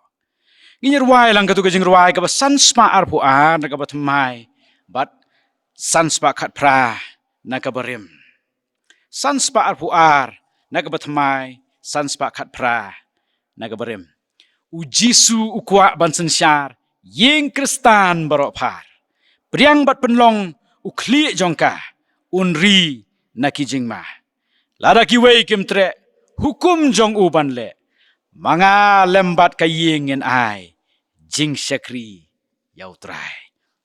Ngin ïa rwai lang katto ka jingrwai kaba san spah arphew ar na kaba thymmai bad san spah khatphra na kaba rim. San spah arphew ar na kaba thymmai, san spah khatphra na kaba rim. U Jisu u kwah ban synshar ïing Khristan baroh phar. Pdiang bad pynlong u khlieh jong ka, un ri na ki jingma. Lada kiwei kim treh hukum jong u ban leh, ma nga lem bad ka ïing ngin ai jingshakri ïa U Trai.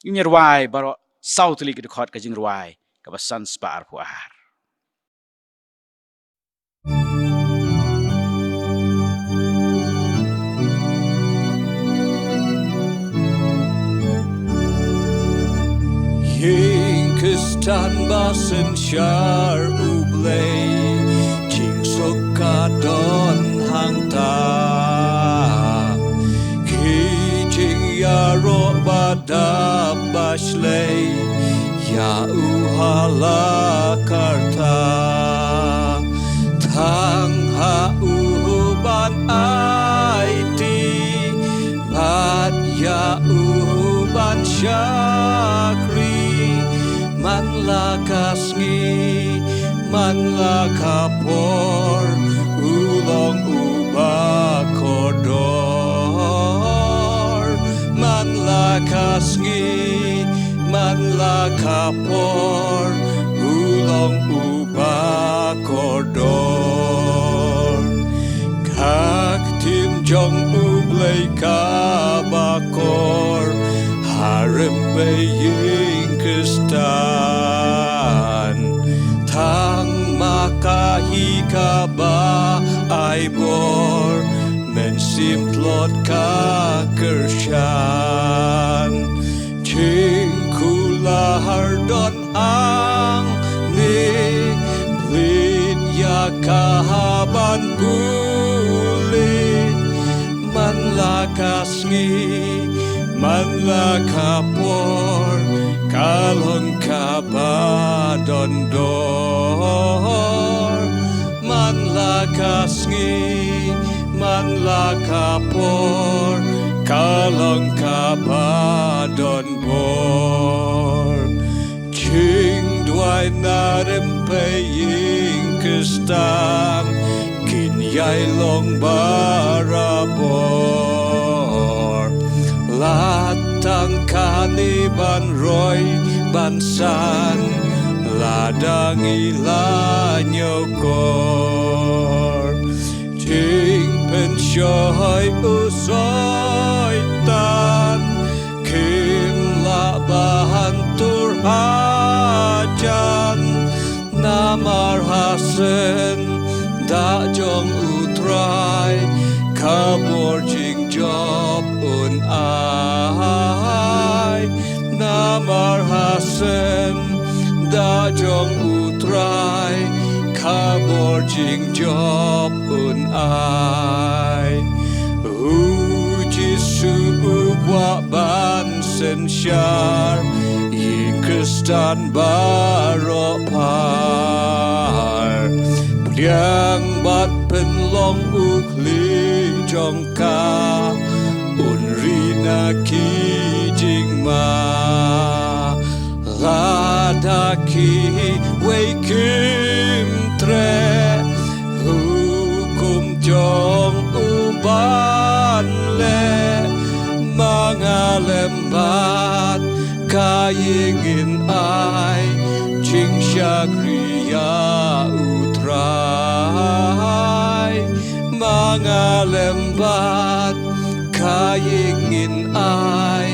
Ngin ïa rwai baroh saw tylli ki dkhot ka jingrwai kaba san spah arphew ar. Ïing Khristan ba synshar U Blei, jingsuk ka don hangta. Ki jingïaroh ba dap ba shlei ïa u ha la karta. Thang ha u ban aiti bad ïa u ban shakri. Man la ka sngi, man la ka por, u long uba kordor. Sngi man la ka por, u long uba kordor. Ka ktien jong U Blei kaba kor ha rympei ïing Khristan. Tang ma ka hi kaba ai bor, mynsiem tlot ka kyrshan. Jingkular don hangne, plie ïa ka ban pule. Man la ka sngi, man la ka por, ka long kaba don dor. Man la ka sngi, man la ka por, ka long kaba don bor. Jingduwai na rympei ïing Khristan, kin ïai long barabor. Lada tang kane ban roi ban san, lada ngi la ñiewkor. Jingpynshoi u Soitan, kim lah ban tur hajan. Namar ha syndah jong U Trai, ka bor jingjop un ai. Namar ha syndah jong U Trai, ka bor jingjop un ai. U Jisu u kwah ban synshar ïing Khristan baroh phar. Pdiang bad pynlong u khlieh jong ka, un ri na ki jingma. Lada kiwei kim treh hukum jong u ban leh, ma nga lem bad ka ïing ngin ai jingshakri ïa U Trai. Ma nga lem bad ka ïing ngin ai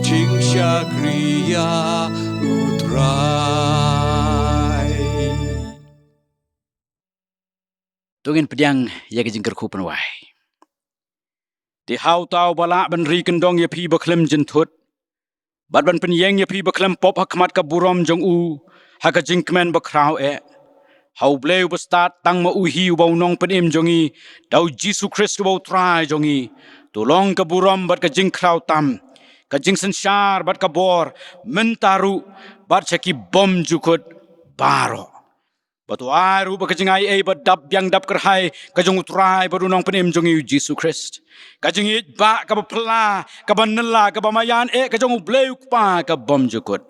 jingshakri ïa U Trai. To ngin pdiang ïa ka jingkyrkhu pynwai. Te ha uta uba lah ban ri kyndong ïa phi bakhlem jynthut, bad ban pynïeng ïa phi bakhlem pop ha khmat ka burom jong u, ha ka jingkmen bakhraw eh. Ha U Blei uba stad, tang ma u hi uba u Nongpynim jong ngi, da U Jisu Khrist uba U Trai jong ngi, to long ka burom bad ka jingkhraw tam, ka jingsynshar bad ka bor, mynta ruh bad sha ki bymjukut baroh. Bad to ai ruh ba ka jingai ei ba dap biang dap kyrhai ka jong U Trai bad U Nongpynim jong ngi U Jisu Khrist, ka jingïeit ba kaba phylla, kaba nylla, kaba maïan eh ka jong U Blei U Kpa ka bymjukut,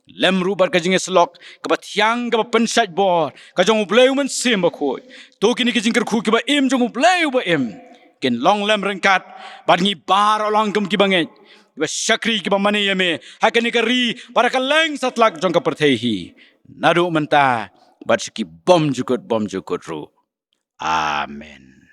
lem ruh bad ka jingïasyllok kaba thiang, kaba pynshait bor ka jong U Blei U Mynsiem Bakhuid, to kine ki jingkyrkhu kiba im jong U Blei uba im kin long lem ryngkat bad ngi baroh lang kum kiba ngeit, kiba shakri, kiba mane ïa me ha kane ka ri bad ha kylleng satlak jong ka pyrthei hi, naduh mynta bad sha ki bymjukut bymjukut ruh. Amen.